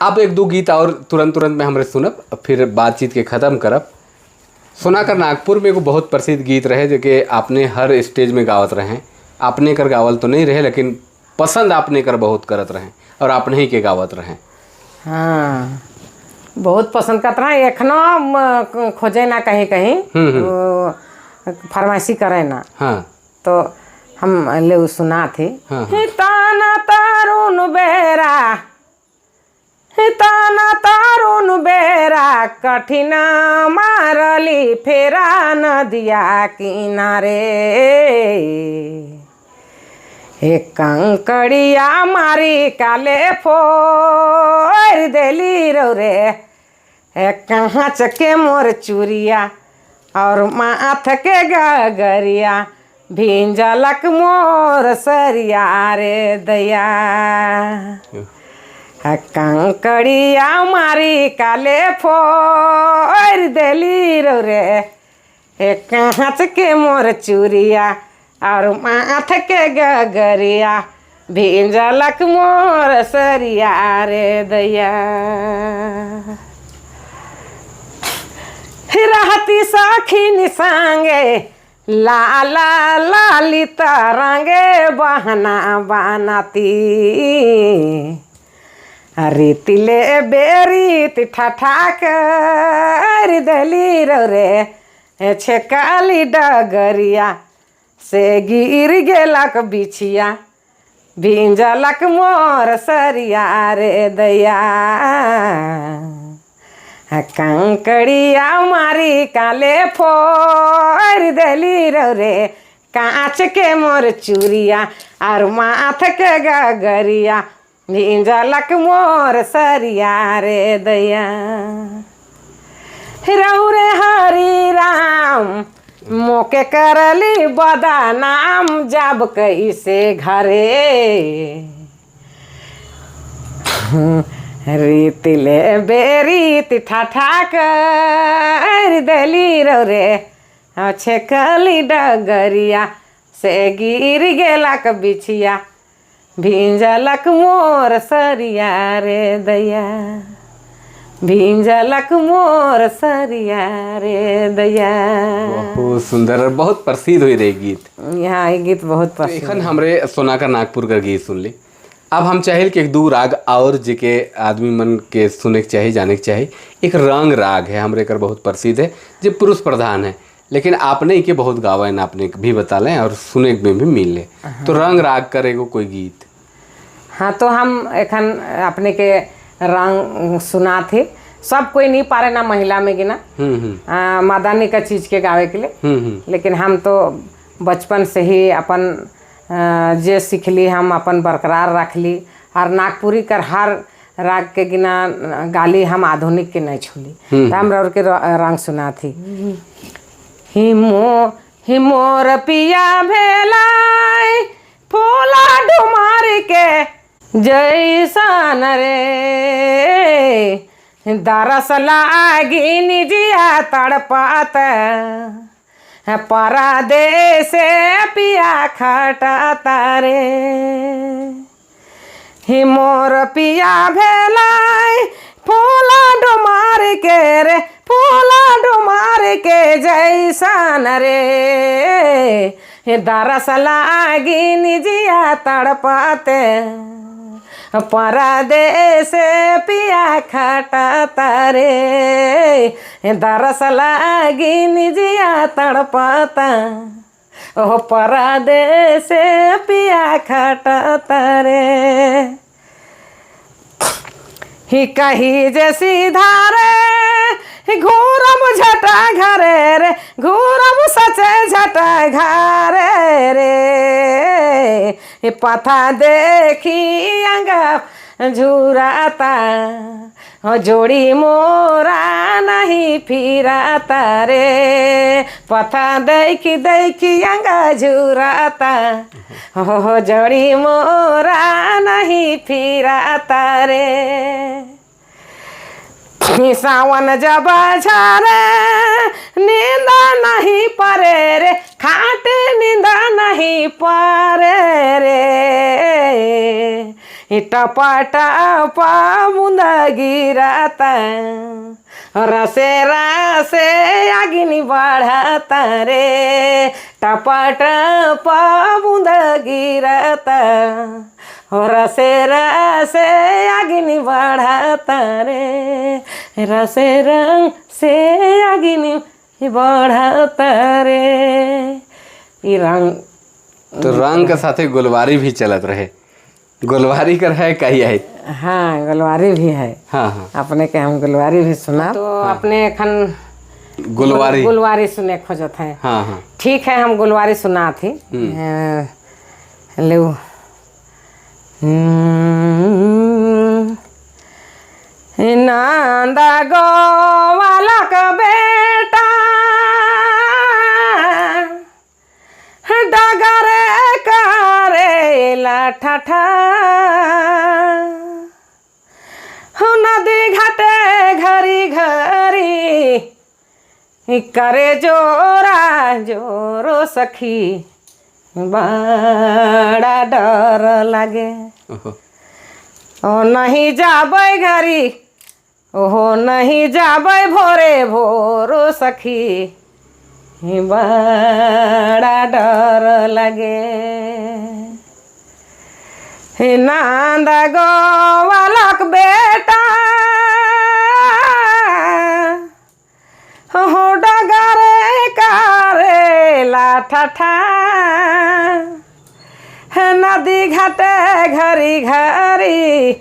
आप एक दो गीत और तुरंत तुरंत में हमरे सुनब, फिर बातचीत के ख़त्म करब। सुनाकर नागपुर में एगो बहुत प्रसिद्ध गीत रहे जो कि आपने हर स्टेज में गावत रहे। आपने कर गावल तो नहीं रहे, लेकिन पसंद आपने कर बहुत करत रहे और आपने ही के गावत रहे। हाँ, बहुत पसंद करत रहे। एखनो खोजे ना कहीं कहीं फरमाइशी करे ना। हाँ। तो हम ले सुना थी। हाँ। ताना तारुन बेरा, ताना तारुन बेरा, कठिन मारली फेरा नदिया किनारे, एक कंकड़िया मारी काले फोर देली रो रे, एक कांच के मोर चूरिया और माथ के गगरिया, भींजलक मोर सरिया रे दया। कंकड़िया मारी काले फोर देली रो रे, एक कांच के मोर चूरिया और माथ के गगरिया, भींजलक मोर सरिया रे दैया। रहती सखी संगे लाला लाली तरंगे बहना बनाती, रीतिले बेरीत ठठा कर दली रो रे, छेकाली डगरिया से गिर गेलक बिछिया, भींजलक मोर सरिया रे दैया। कंकड़िया मारी काले फोर देली रो रे, कांच के मोर चूरिया और माथ के गगरिया, भींजलक मोर सरिया रे दैया। रहु रे हरि राम मोके करली बदनाम, जब कैसे घरे रीतिले बेरीत ठठा कर देली रो रे, छेकली डगरिया से गिर गेलक बिछिया, भींजलक मोर सरिया रे दैया, भींजलक मोर सरिया रे दैया। बहुत सुंदर और बहुत प्रसिद्ध हुई रही गीत। यहाँ ये गीत बहुत पसंद। एखन हमरे सोनाकर नागपुर का गीत सुन ली। अब हम चाहिए कि एक दू राग और जेके आदमी मन के सुने के चाही, जाने के चाही। एक रंग राग है हमरे कर बहुत प्रसिद्ध है, जो पुरुष प्रधान है, लेकिन आपने इके बहुत गावा है, आपने भी बता लें और सुने में भी मिले। तो रंग राग कर एगो कोई गीत। हाँ, तो हम एखन अपने के रंग सुना थे। सब कोई नहीं पारे ना महिला में गिना मदानी का चीज़ के गावे के लिए, लेकिन हम तो बचपन से ही अपन जे सीखली हम अपन बरकरार रखली और नागपुरी कर हर राग के गिना गाली, हम आधुनिक के नहीं छूली। तो हम और के रंग सुना थी। हिमो हिमोर पिया भेलाई फूला डुमार के जैसन रे, दरस लागी निजिया तड़पात, परदेश पिया खटता रे। ही मोर पिया भेलाई फूला डुमार के रे, फूला डुमार के जैसन रे, दरस लागी निजिया तड़पाते, परदेश पिया खटता रे। दरस लागी निजिया तड़पाता, ओ परदेश पिया खटता रे। ही कही जे सीधा रे घूरम झटा घरे रे, घूरम सचे झटा घरे रे, पथा देखी अंग झुराता, हो जोड़ी मोरा नहीं फिराता रे। पथा देखी देखी अंग झुराता, हो जोड़ी मोरा नहीं फिराता रे। सावन जब झरे नींद नहीं परे रे, खाटे नींद नहीं परे रे, टपा टपा बूंद गिरता, रसे रसे अग्नि बढ़ता रे। टपा टपा बूंद गिरता, रसे रसे अग्नि बढ़ता रे, रसे रंग से अग्नि बढ़ता रे। ये रंग तो रंग के साथे गुलवारी भी चलत रहे। गुलवारी कर है कही है? हाँ, गुलवारी भी है। हाँ हाँ, अपने के हम गुलवारी भी सुना। तो हाँ। अपने एखन गुलवारी गुलवारी सुने खोजत है। हाँ हाँ, ठीक है, हम गुलवारी सुना थी ले। नंदा गोवालक बेटा डगरे करेला ठठा, नदी घाटे घरी घरी करे जोरा जोरो सखी, बड़ा डर लागे। ओ नहीं जाबै घरी, ओहो नहीं जाबै भोरे भोरो सखी, बड़ा डर लगे। नंद गोवालक बेटा हो डगरे करेला ठठा, नदी घाटे घरी घरी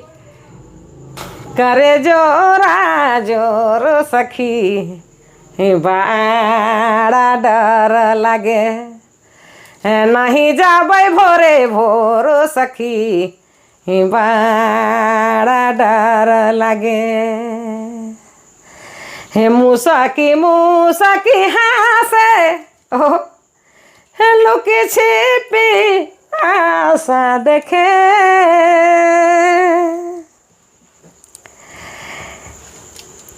करे जोरा जोर सखी, बड़ा डर लगे। नहीं जाबै भोरे भोर सखी, बड़ा डर लगे। हे मूसा की हंसे, ओ लुकी छिपी आशा देखे,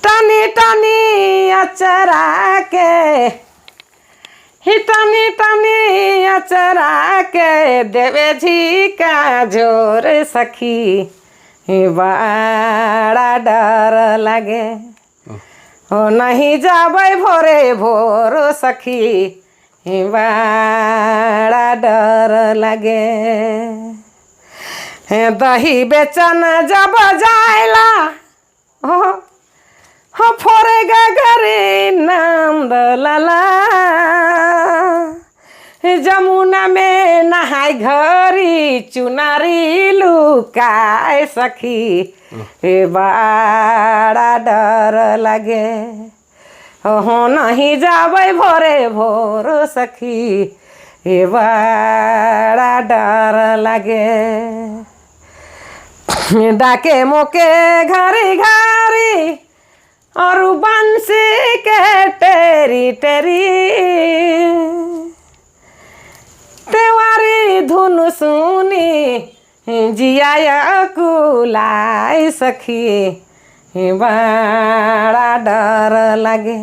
टनी टनी अचरा के, ही टनी टनी अचरा के देवे झीका जोर सखी, बड़ा डर लगे। ओ नहीं जाबै भोरे भोर सखी, बड़ा डर लगे। हे दही बेचन जब जायला हो हो फोरे गगरी नंद लाला, जमुना में नहाय घरी चुनारी लुकाय सखी, हे बड़ा डर लगे, हो नहीं जाबै भोरे भोर सखी, हे बड़ा डर लगे। डाके मोके घरी घरी और बंसी के टेरी टेरी, तेवारी धुन सुनी जिया कुलाई सखी, बड़ा डर लगे,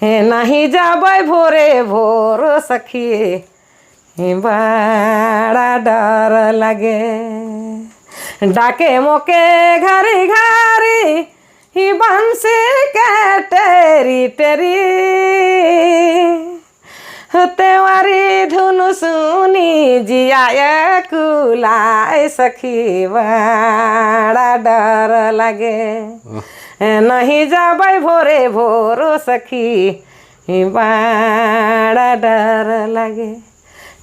हे नहीं जाबै भोरे भोर सखी, बड़ा डर लगे। डाके मोके घरी घरी ही बंसी के टेरी टेरी, तेवारी धुन सुनी जिया कुलाय सखी, बड़ा डर लगे, नहीं जाबै भोरे भोर सखी, बड़ा डर लगे,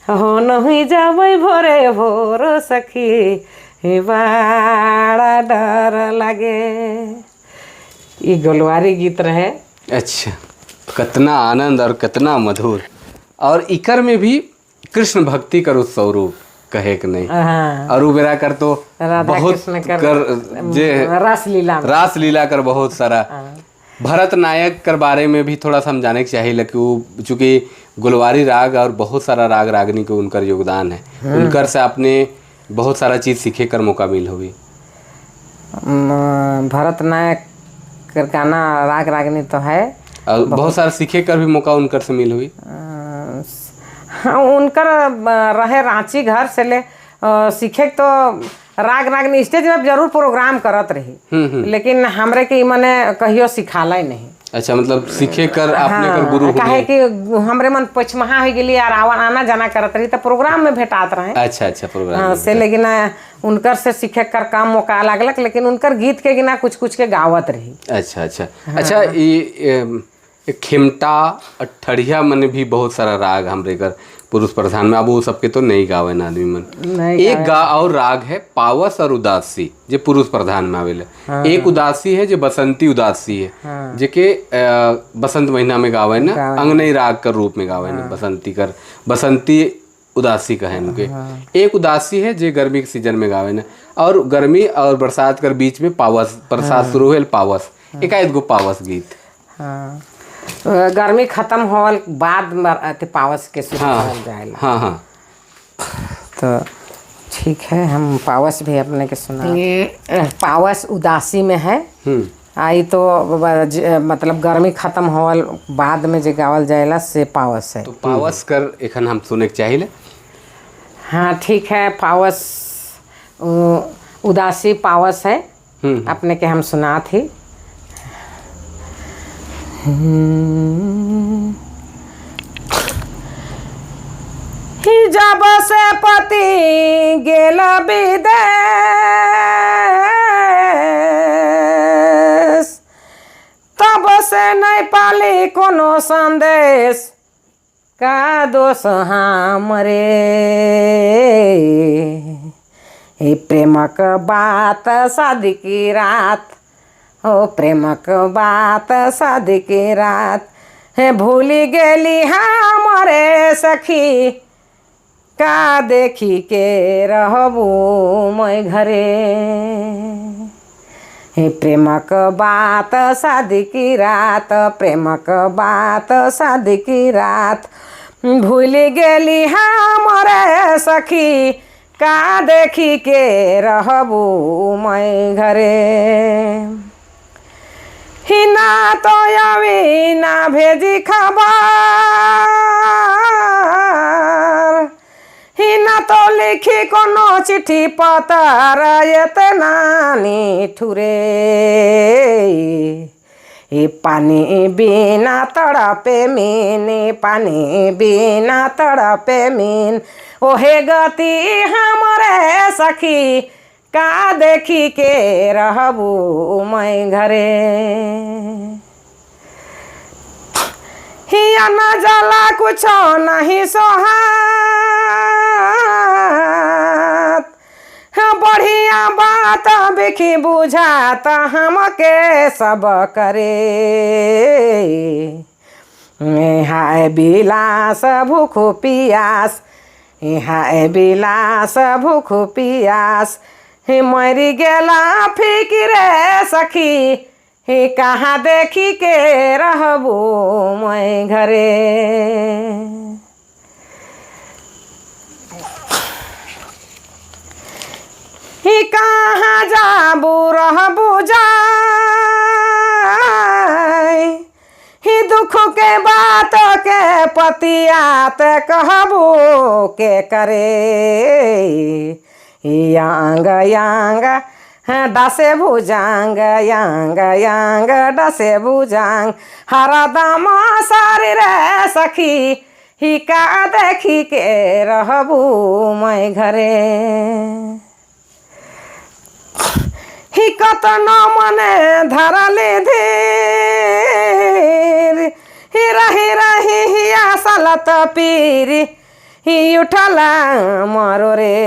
हो नहीं जाबै भोरे भोर सखी, बड़ा डर लगे। ये गोलवारी गीत रहे। अच्छा, कितना आनंद और कितना मधुर। और इकर में भी कृष्ण भक्ति कर स्वरूप कहे के नहीं। हाँ। और उ बेरा कर तो राधा बहुत कृष्ण कर कर जे रासलीला में। रासलीला कर बहुत सारा। भरत नायक कर बारे में भी थोड़ा सा हम जाने के चाहिए कि वो चूँकि गुलवारी राग और बहुत सारा राग रागनी के उनकर योगदान है, उनकर से आपने बहुत सारा चीज़ सीखे कर मौका मिल होगी। भरत नायक कर गाना राग रागनी तो है और बहुत सारा सीखे कर भी मौका उनकर से मिल हुई। हाँ, उनकर रहे रांची घर से ले सीखे तो राग रागनी स्टेज में जरूर प्रोग्राम करत रही, लेकिन हमरे के मने कहियो सिखाला ही नहीं। अच्छा, मतलब सीखे कर आपने कर गुरु काहे कि हमरे मन पचमहा हो गेली और आवा आना जाना करत रही तो प्रोग्राम में भेटात रहे। अच्छा अच्छा, प्रोग्राम। हाँ, से लेकिन उनकर से सीखे कर काम मौका लागलक, लेकिन उनकर गीत के गिना कुछ कुछ के गावत रही। अच्छा अच्छा। अच्छा, ये खेमटा ठढ़िया मन भी बहुत सारा राग हमरे कर पुरुष प्रधान में, अब वो सबके तो नहीं गावे ना आदमी मन। नहीं। एक गा और राग है पावस और उदासी जे पुरुष प्रधान में आवेले। हाँ। एक उदासी है जो बसंती उदासी है। हाँ। जेके बसंत महीना में गावे ना, अंगनई राग कर रूप में गावे ना। बसंती कर बसंती उदासी कहे उनके। हाँ। एक उदासी है जे गर्मी के सीजन में गावे ना, और गर्मी और बरसात कर बीच में पावस, बरसात शुरू हुए पावस, एकाएक गो पावस गीत। हाँ, गर्मी खत्म होल बाद पावस के शुरू होल जाएला। हाँ हाँ। तो ठीक है, हम पावस भी अपने के सुना। ये पावस उदासी में है। आई तो मतलब गर्मी खत्म होल बाद में जो गावल जाएला से पावस है। तो पावस कर एखन हम सुने के चाहिए। हाँ ठीक है, पावस उदासी पावस है, अपने के हम सुना थी। जब से पति गेल विदेश, तब से नहीं पाली कोनो संदेश, का दोष हमरे, हे प्रेमक बात शादी की रात, हो प्रेमक बात शादी की रात, हे भूली गेली हमरे सखी, का देखी के रहबू मैं घरे, हे प्रेमक बात शादी की रात, प्रेमक बात शादी की रात, भूल गेली हमरे सखी, का देखी के रहबू मैं घरे, हिना तो आवी ना भेजी खबर, हिना तो लिखी कोनो चिट्ठी पतर, एतना निठुरे, ई पानी बिना तड़पे मीन, पानी बिना तड़पे मीन, ओहे गति हमरे सखी का देखी के रहबू मैं घरे। हिया न जला कुछो नहीं सोहात, बढ़िया बात बिखी बुझात हमके सब करे। हाय बिलास भूख पियास, हाय बिलास भूख पियास, मरी गेला फिकिरे सखी ही कहाँ देखी के रहबू मैं घरे। ही कहाँ जाबू रहबू जाय, ही दुख के बात के पतियात कहबू के करे। यांग यांग डसे भुजांग, यांग यांग डसे भुजांग, हरदम सारी रे सखी ही का देखी के रहबू मैं घरे। ही कतनो मने धरली धीर, ही रही रही हिया सलत पीर, ही उठला मरो रे।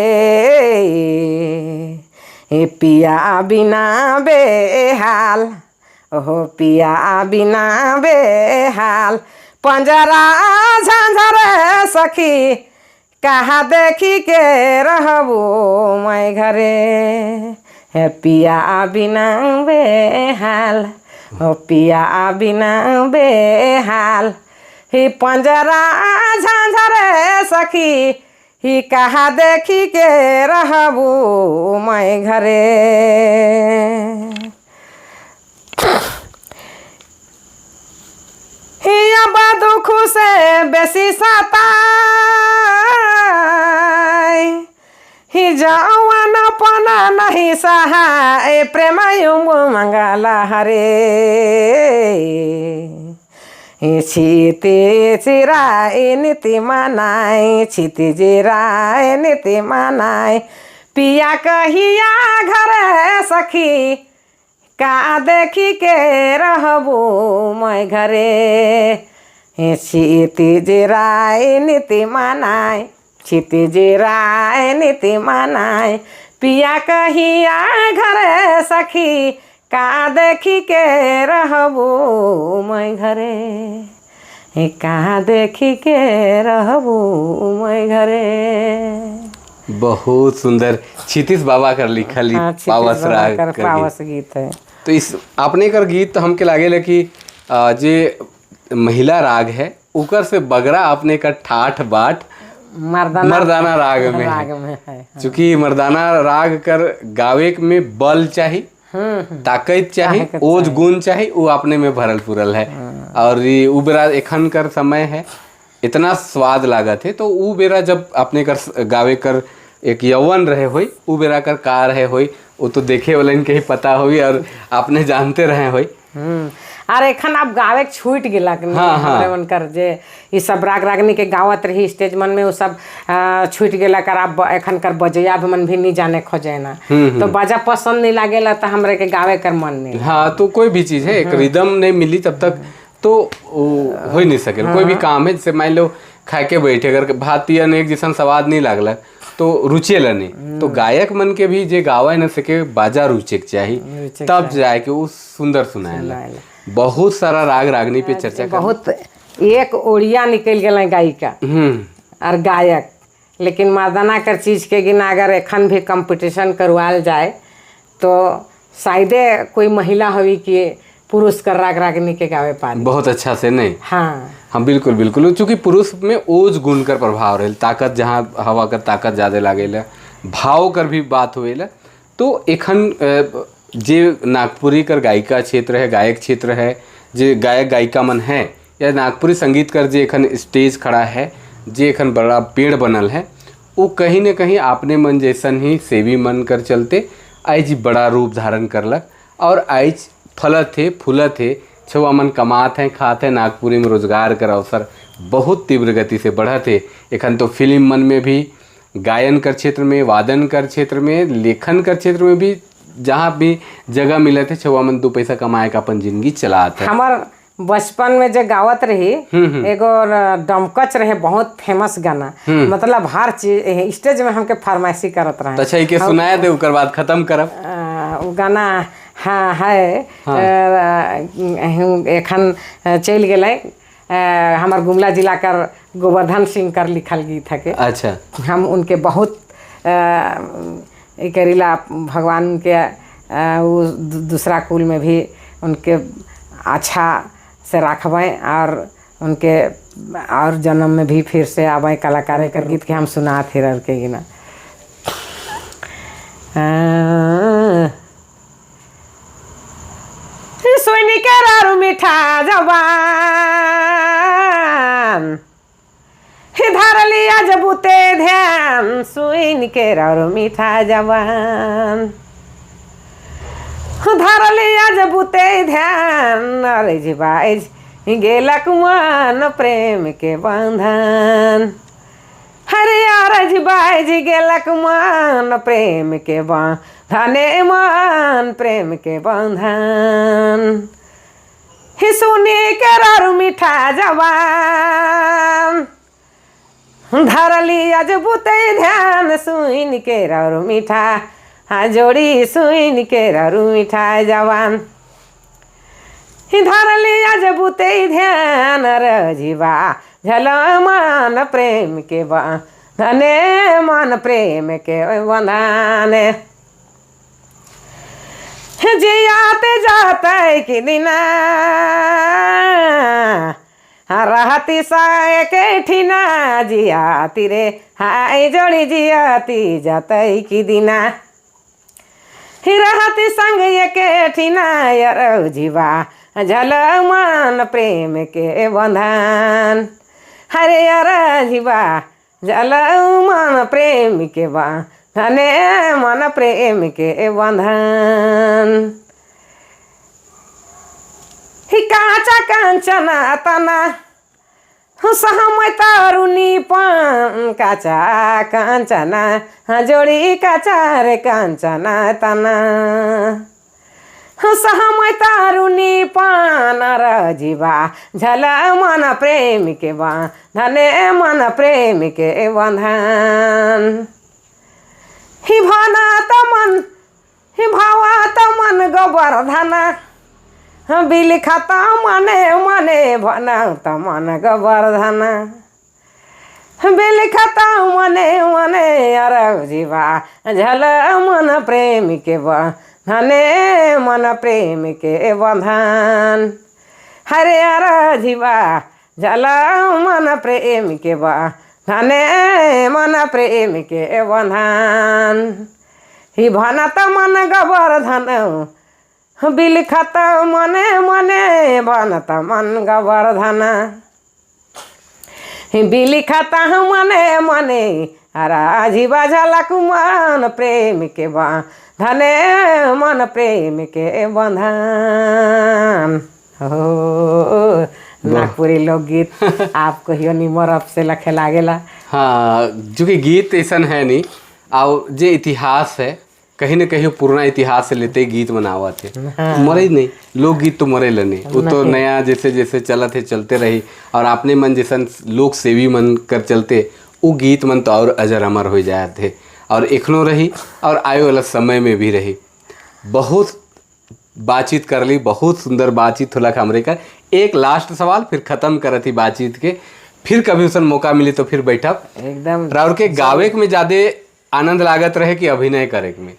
पिया बिना बेहाल, ओहो पिया बिना बेहाल, पंजरा झांझर सखी कहाँ देखी के रहबू मैं घरे। हे पिया बिना बेहाल, हो पिया बिना बेहाल, ही पंजरा झांझर सखी ही कहाँ देखी के रहबू मैं घरे। हिया दुख से बेसी सताई, ही जवान पना नहीं सहाय, प्रेम मंगला हरे। छिति चिराई नीति मनाई, छिति जिराई नीति मनाई, पिया कहिया घरे सखी का देखी के रहबू मैं घरे। छिति जिराई नीति मनाई, छिति जिराई नीति मनाई, पिया कहिया घरे सखी का देखी के रहबू मैं घरे। का देखी के रहबू मैं घरे। बहुत सुंदर क्षितिज बाबा कर लिखल पावस राग कर पावस गीत है। तो इस आपने कर गीत तो हमके लागेला कि जे महिला राग है उकर से बगरा आपने का ठाठ बाट मर्दाना राग में है। चूँकि मर्दाना राग कर गावे में बल चाहिए, ताकत चाहिए, ओज गुण चाहिए, वो अपने में भरल पुरल है। और ये उ बेरा एखन कर समय है इतना स्वाद लागत है, तो उ बेरा जब अपने कर गावे कर एक यौवन रहे होई, उ बेरा कर का रहे होई, वो तो देखे वाले के ही पता होई और आपने जानते रहे होई। अरे एखन आप गावे छूट गेला। हाँ, हाँ। मन कर जे ये सब राग रागनी के गावत रही स्टेज मन में वो सब छूट गेला कर। आप एखन कर बजैया भी मन भी नहीं जाने खोजे ना, तो बाजा पसंद नहीं लागेला तो हमरे के गावे कर मन नहीं। हाँ, तो कोई भी चीज़ है एक रिदम नहीं मिली तब तक तो हो ही नहीं सके। कोई भी काम है, जैसे मान लो खा के बैठे अगर भात पियन एक जैसा स्वाद नहीं लागला तो रुचेला नहीं, तो गायक मन के भी जे गावे न सके बाजा रुचे के चाहिए तब जाए के वो सुंदर सुनाएला। बहुत सारा राग रागनी पे चर्चा बहुत एक ओड़िया निकल गए गायिका और गायक, लेकिन मर्दाना कर चीज़ के गिना अगर एखन भी कंपटीशन करवाल जाए तो शायदे कोई महिला हुई कि पुरुष कर राग रागनी के गावे पारी बहुत अच्छा से नहीं। हाँ हाँ बिल्कुल बिल्कुल, चूँकि पुरुष में ओज गुण कर प्रभाव रहे, ताकत जहाँ हवा कर ताकत ज़्यादा लागेला, भाव कर भी बात होएला। तो एखन जे नागपुरी कर गायिका क्षेत्र है, गायक क्षेत्र है, जे गायक गायिका मन है या नागपुरी संगीत कर जे एखन स्टेज खड़ा है, जे एखन बड़ा पेड़ बनल है, वो कहीं न कहीं आपने मन जैसन ही सेवी मन कर चलते आइज बड़ा रूप धारण करलक और आइज फलत है फूलत है। छुआ मन कमात हैं खात हैं। नागपुरी में रोजगार कर अवसर बहुत तीव्र गति से बढ़त है। एखन तो फिल्म मन में भी, गायन कर क्षेत्र में, वादन कर क्षेत्र में, लेखन कर क्षेत्र में भी जहाँ भी जगह मिलत है छुआ मन 2 पैसा कमाए का अपन जिंदगी चलात है। हमार बचपन में जो गावत रही एगो डमकच रहे बहुत फेमस गाना, मतलब हर चीज स्टेज में हमके फरमाइशी करत रहे। अच्छा इके सुनाया दे ओकर बाद खत्म करब। वो गाना हाँ है। हाँ। एखन चल गेलै हमार गुमला जिला कर गोवर्धन सिंह कर लिखल गीत है के। अच्छा। हम उनके बहुत करीला भगवान के वो दूसरा कुल में भी उनके अच्छा से रखबें और उनके और जन्म में भी फिर से आबें कलाकार कर गीत के हम सुना थे के गिना। सुनी के रारू मीठा जबान धर लिया जबूते ध्यान, सुन के रारू मीठा जबान धर लिया जबूते ध्यान, अरे जीवा गेलक मन प्रेम के बंधन, हरे अरज बाज गेलक मन प्रेम के बंधने, मन प्रेम के बंधन, ही सुनी के रारू मीठा जबान धरली अजबूते ध्यान, सुन के रारू मीठा हाँ जोड़ी, सुन के रारू मीठा जवान धरली अजबूते ध्यान, रजीवा झल मन प्रेम के बंधने, मन प्रेम के बंधने, जियाते जाते कि दिना रहती साए के ठिना, जियाती रे हाय जोड़ी जियाती जाते कि दिना, रहती संग के ठिना, जीवा झल मन प्रेम के बंधन, हरे अर जीवा झल मन प्रेम के बंधने, मन प्रेम के बंधन, ही काचा कांचना तना सहमय तरुणी पान, काचा कांचना जोड़ी काचा रे कांचना तना, सहमय तरुणी पान, रजीवा झल मन प्रेम के बंधने, मन प्रेम के बंधन, ही भाना तमन ही भावा तमन गोवर्धना, बिल खाता मने मने भना तमन गोवर्धना, बिल खाता मने मने, अरे जीवा झल मन प्रेम के बंधने, मन प्रेम के बंधन, हरे अरे जीवा झल मन प्रेम के बंधने, मन प्रेम के बंधन, ही भना तमन गोवर्धन, बिल खाता मने मने बनत मन गोवर्धन, बिल खाता मने मने, अरे झलक मन प्रेम के बंधने, मन प्रेम के बंधन हो। नागपुरी लोकगीत आप कहियो निमर से लखे लागेला। हाँ, जो कि गीत ऐसा है नहीं और जे इतिहास है कहीं ना कहीं पुराना इतिहास से लेते गीत मनावत है। हाँ। मरे नहीं लोकगीत तो मरे नहीं, वो तो नया जैसे जैसे चलत है चलते रही और आपने मन जैसा लोक सेवी मन कर चलते वो गीत मन तो और अजर अमर हो जाते और एखनो रही और आए वाला समय में भी रही। बहुत बातचीत कर ली, बहुत सुंदर बातचीत होला हमरे का। एक लास्ट सवाल फिर ख़त्म करत ही बातचीत के, फिर कभी उसन मौका मिली तो फिर बैठब एकदम। राउर के गावे में ज़्यादा आनंद लागत रहे कि अभिनय करे में?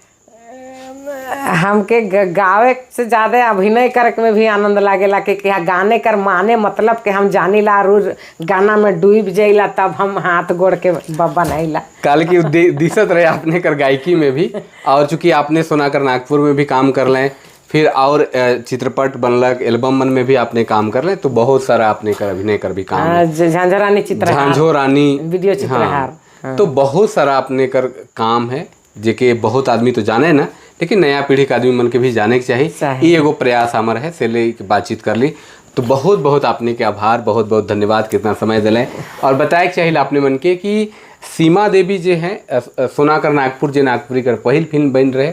हमके गावे से ज़्यादा अभिनय करे में भी आनंद लागेला कि गाने कर माने मतलब के हम जानीला रोज गाना में डूब जाइला तब हम हाथ गोड़ के बनाइला। काल की दिसत रहे आपने कर गायकी में भी, और चूँकि आपने सोनाकर नागपुर में भी काम कर लें, फिर और चित्रपट बनलक एल्बम मन में भी आपने काम कर लें, तो बहुत सारा आपने कर अभिनय कर भी काम, झांझरानी चित्रहार, झांझोरानी वीडियो चित्रहार, तो बहुत सारा आपने कर काम है जेके बहुत आदमी तो जाने ना, लेकिन नया पीढ़ी के आदमी मन के भी जाने के चाही। चाही। ई एगो प्रयास हमर है से ले के बातचीत कर ली। तो बहुत बहुत आपने के आभार, बहुत बहुत धन्यवाद कितना समय दिले। और बताए के चाहिए आपने मन के कि सीमा देवी जे हैं सोनाकर नागपुर जे नागपुरी कर पहिल फिल्म बन रहे,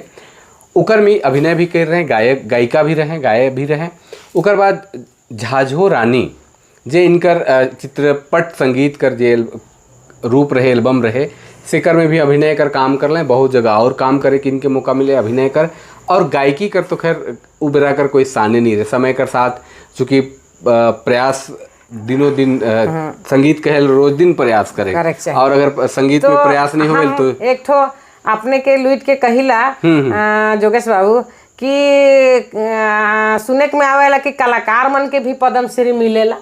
ओकर में अभिनय भी कर रहे हैं, गायक गायिका भी रहे, गायक भी रहे। ओकर बाद झाझो रानी जे इनकर चित्रपट संगीत कर जे रूप रहे, एल्बम रहे, सेकर में भी अभिनय कर काम कर लें, बहुत जगह और काम करे कि इनके मौका मिले अभिनय कर। और गायकी कर तो खैर उबरा कर कोई साने नहीं रहे समय कर साथ, चूँकि प्रयास दिनों दिन संगीत कहे रोज दिन प्रयास करे, और अगर संगीत में प्रयास नहीं होल तो एक ठो अपने के लुट के कहिला जोगेश बाबू कि सुने के में आवेला कि कलाकार मन के भी पद्मश्री मिलेला।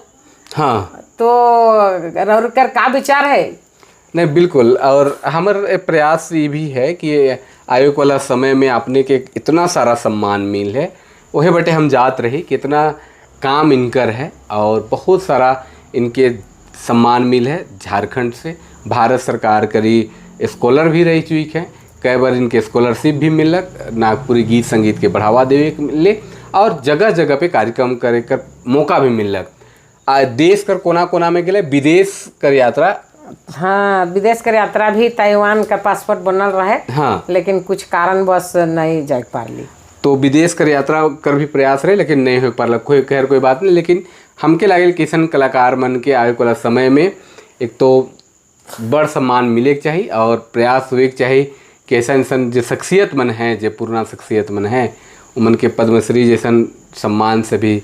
हाँ, तो रउर कर का विचार है? नहीं बिल्कुल, और हमार प्रयास ये भी है कि आयोग वाला समय में अपने के इतना सारा सम्मान मिल है, वही बटे हम जात रही कि इतना काम इनकर है और बहुत सारा इनके सम्मान मिल है झारखंड से। भारत सरकार करी स्कॉलर भी रही चुकी है, कई बार इनके स्कॉलरशिप भी मिलक नागपुरी गीत संगीत के बढ़ावा देवे के ले, और जगह जगह पे कार्यक्रम करे कर मौका भी मिलक। देश कर कोना कोना में गेले, विदेश कर यात्रा, हाँ विदेश कर यात्रा भी, ताइवान का पासपोर्ट बनल रहे, हाँ, लेकिन कुछ कारणवश नहीं जा पारली। तो विदेश कर यात्रा कर भी प्रयास रहे लेकिन नहीं हो पारल। कोई खैर कोई बात नहीं, लेकिन हमके लागल कि अइसन कलाकार मन के आवे वाला समय में एक तो बड़ सम्मान मिले के चाहिए और प्रयास होए के चाहिए कि ऐसा इंसान जो शख्सियत मन है, जो पुराना शख्सियत मन है, उमन के पद्मश्री जैसन सम्मान से भी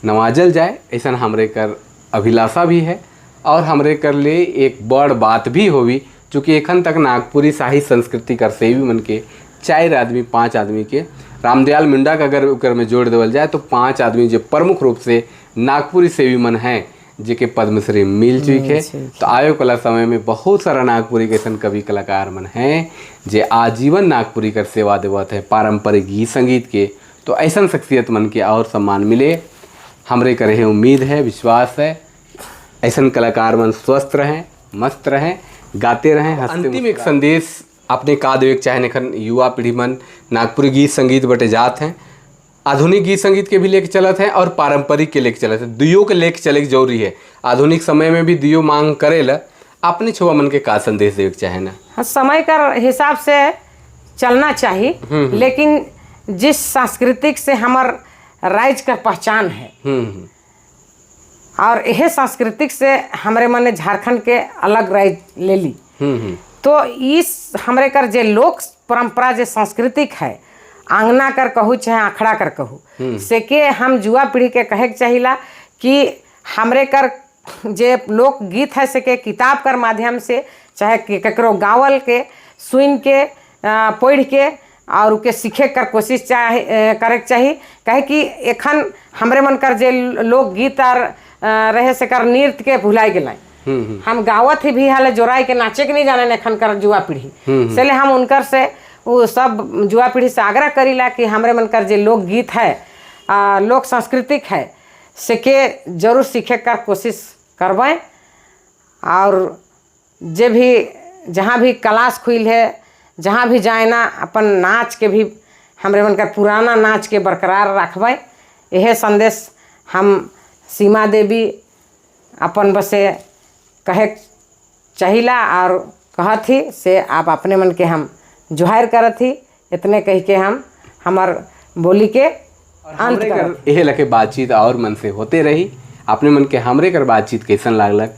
नवाजल जाए, ऐसा हमरे कर अभिलाषा भी है और हमरे कर ले एक बड़ बात भी होवी। चूँकि एखन तक नागपुरी शाही संस्कृति कर सेवी मन के 4 आदमी 5 आदमी के रामदयाल मुंडा का अगर ओकर में जोड़ देवल जाए तो 5 आदमी जो प्रमुख रूप से नागपुरी सेवी मन हैं जेके पद्मश्री मिल चुकी है। तो आयो कला समय में बहुत सारा नागपुरी के ऐसा कवि कलाकार मन हैं जे आजीवन नागपुरी कर सेवा देवत है पारंपरिक गीत संगीत के, तो ऐसा शख्सियत मन के और सम्मान मिले हमरे करे है उम्मीद है, विश्वास है। ऐसा कलाकार मन स्वस्थ रहें, मस्त रहें, गाते रहें, हंसते। अंतिम एक संदेश अपने का देवे चाहे एखन युवा पीढ़ी मन नागपुरी गीत संगीत बटे जात हैं, आधुनिक गीत संगीत के भी लेके चलत हैं और पारंपरिक के लेके चलत हैं, दुइयों के लेके चले के जरूरी है। आधुनिक समय में भी दुइयों मांग करेला, अपने छुआ मन के का संदेश देवे चाहे ना? हाँ, समय का हिसाब से चलना चाहिए, लेकिन जिस सांस्कृतिक से हमार राज्य का पहचान है और यह सांस्कृतिक से हमारे मने झारखंड के अलग राज्य ले ली, तो इस हमरे कर जे लोक परंपरा जे सांस्कृतिक है, आंगना कर कहूँ चाहे आखड़ा कर कहूँ, से के हम युवा पीढ़ी के कहे के चाहिला कि हमरे कर जे लोक गीत है से के किताब कर माध्यम से चाहे केकरो गावल के सुन के पढ़ के और उके सीखे कर कोशिश चाहे करे के चाही। काहे कि एखन हमरे मन कर जे लोकगीत और रहे से कर नृत्य के भुलाई गेलै, हम गावत ही भी हाले जोराई के नाचे के नहीं जाने एखन कर युवा पीढ़ी, इसलिए हम उनकर से वो सब युवा पीढ़ी से आग्रह करीला कि हमरे मन कर जे लोकगीत है लोक सांस्कृतिक है से के जरूर सीखे कर कोशिश करबें। और जे भी जहाँ भी क्लास खुल है जहाँ भी जाए ना अपन नाच के भी हमरे मन कर पुराना नाच के बरकरार रखबें। यह संदेश हम सीमा देवी अपन बसे कहे चाहिला और कहत ही से आप अपने मन के हम जुहार करत ही, इतने कह के हम हमार बोली के अंत कर यह लके बातचीत और मन से होते रही। अपने मन के हमरे कर बातचीत कैसन लागलक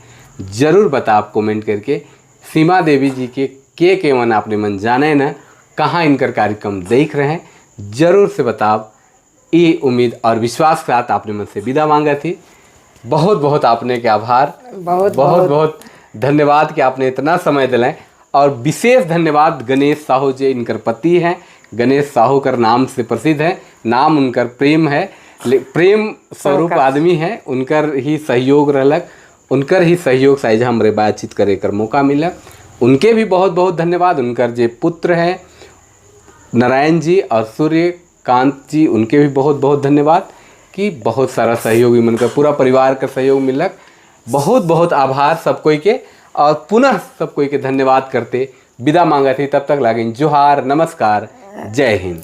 जरूर बता आप कमेंट करके। सीमा देवी जी के मन अपने मन जाने न कहाँ इनकर कार्यक्रम देख रहे हैं जरूर से बताब। ये उम्मीद और विश्वास के साथ आपने मन से विदा मांगा थी। बहुत बहुत आपने के आभार, बहुत बहुत बहुत धन्यवाद कि आपने इतना समय दिलाए। और विशेष धन्यवाद गणेश साहू जी इनकर पति हैं, गणेश साहू कर नाम से प्रसिद्ध है, नाम उनकर प्रेम है, प्रेम स्वरूप आदमी है, उनकर ही सहयोग रहलक, उनकर ही सहयोग से हमरे बातचीत करे कर मौका मिला, उनके भी बहुत बहुत धन्यवाद। उनकर जे पुत्र हैं नारायण जी और सूर्यकांत जी, उनके भी बहुत बहुत धन्यवाद कि बहुत सारा सहयोग उनका पूरा परिवार का सहयोग मिलक। बहुत बहुत आभार सब कोई के और पुनः सब कोई के धन्यवाद करते विदा मांगा थी। तब तक लागिन जोहार, नमस्कार, जय हिंद।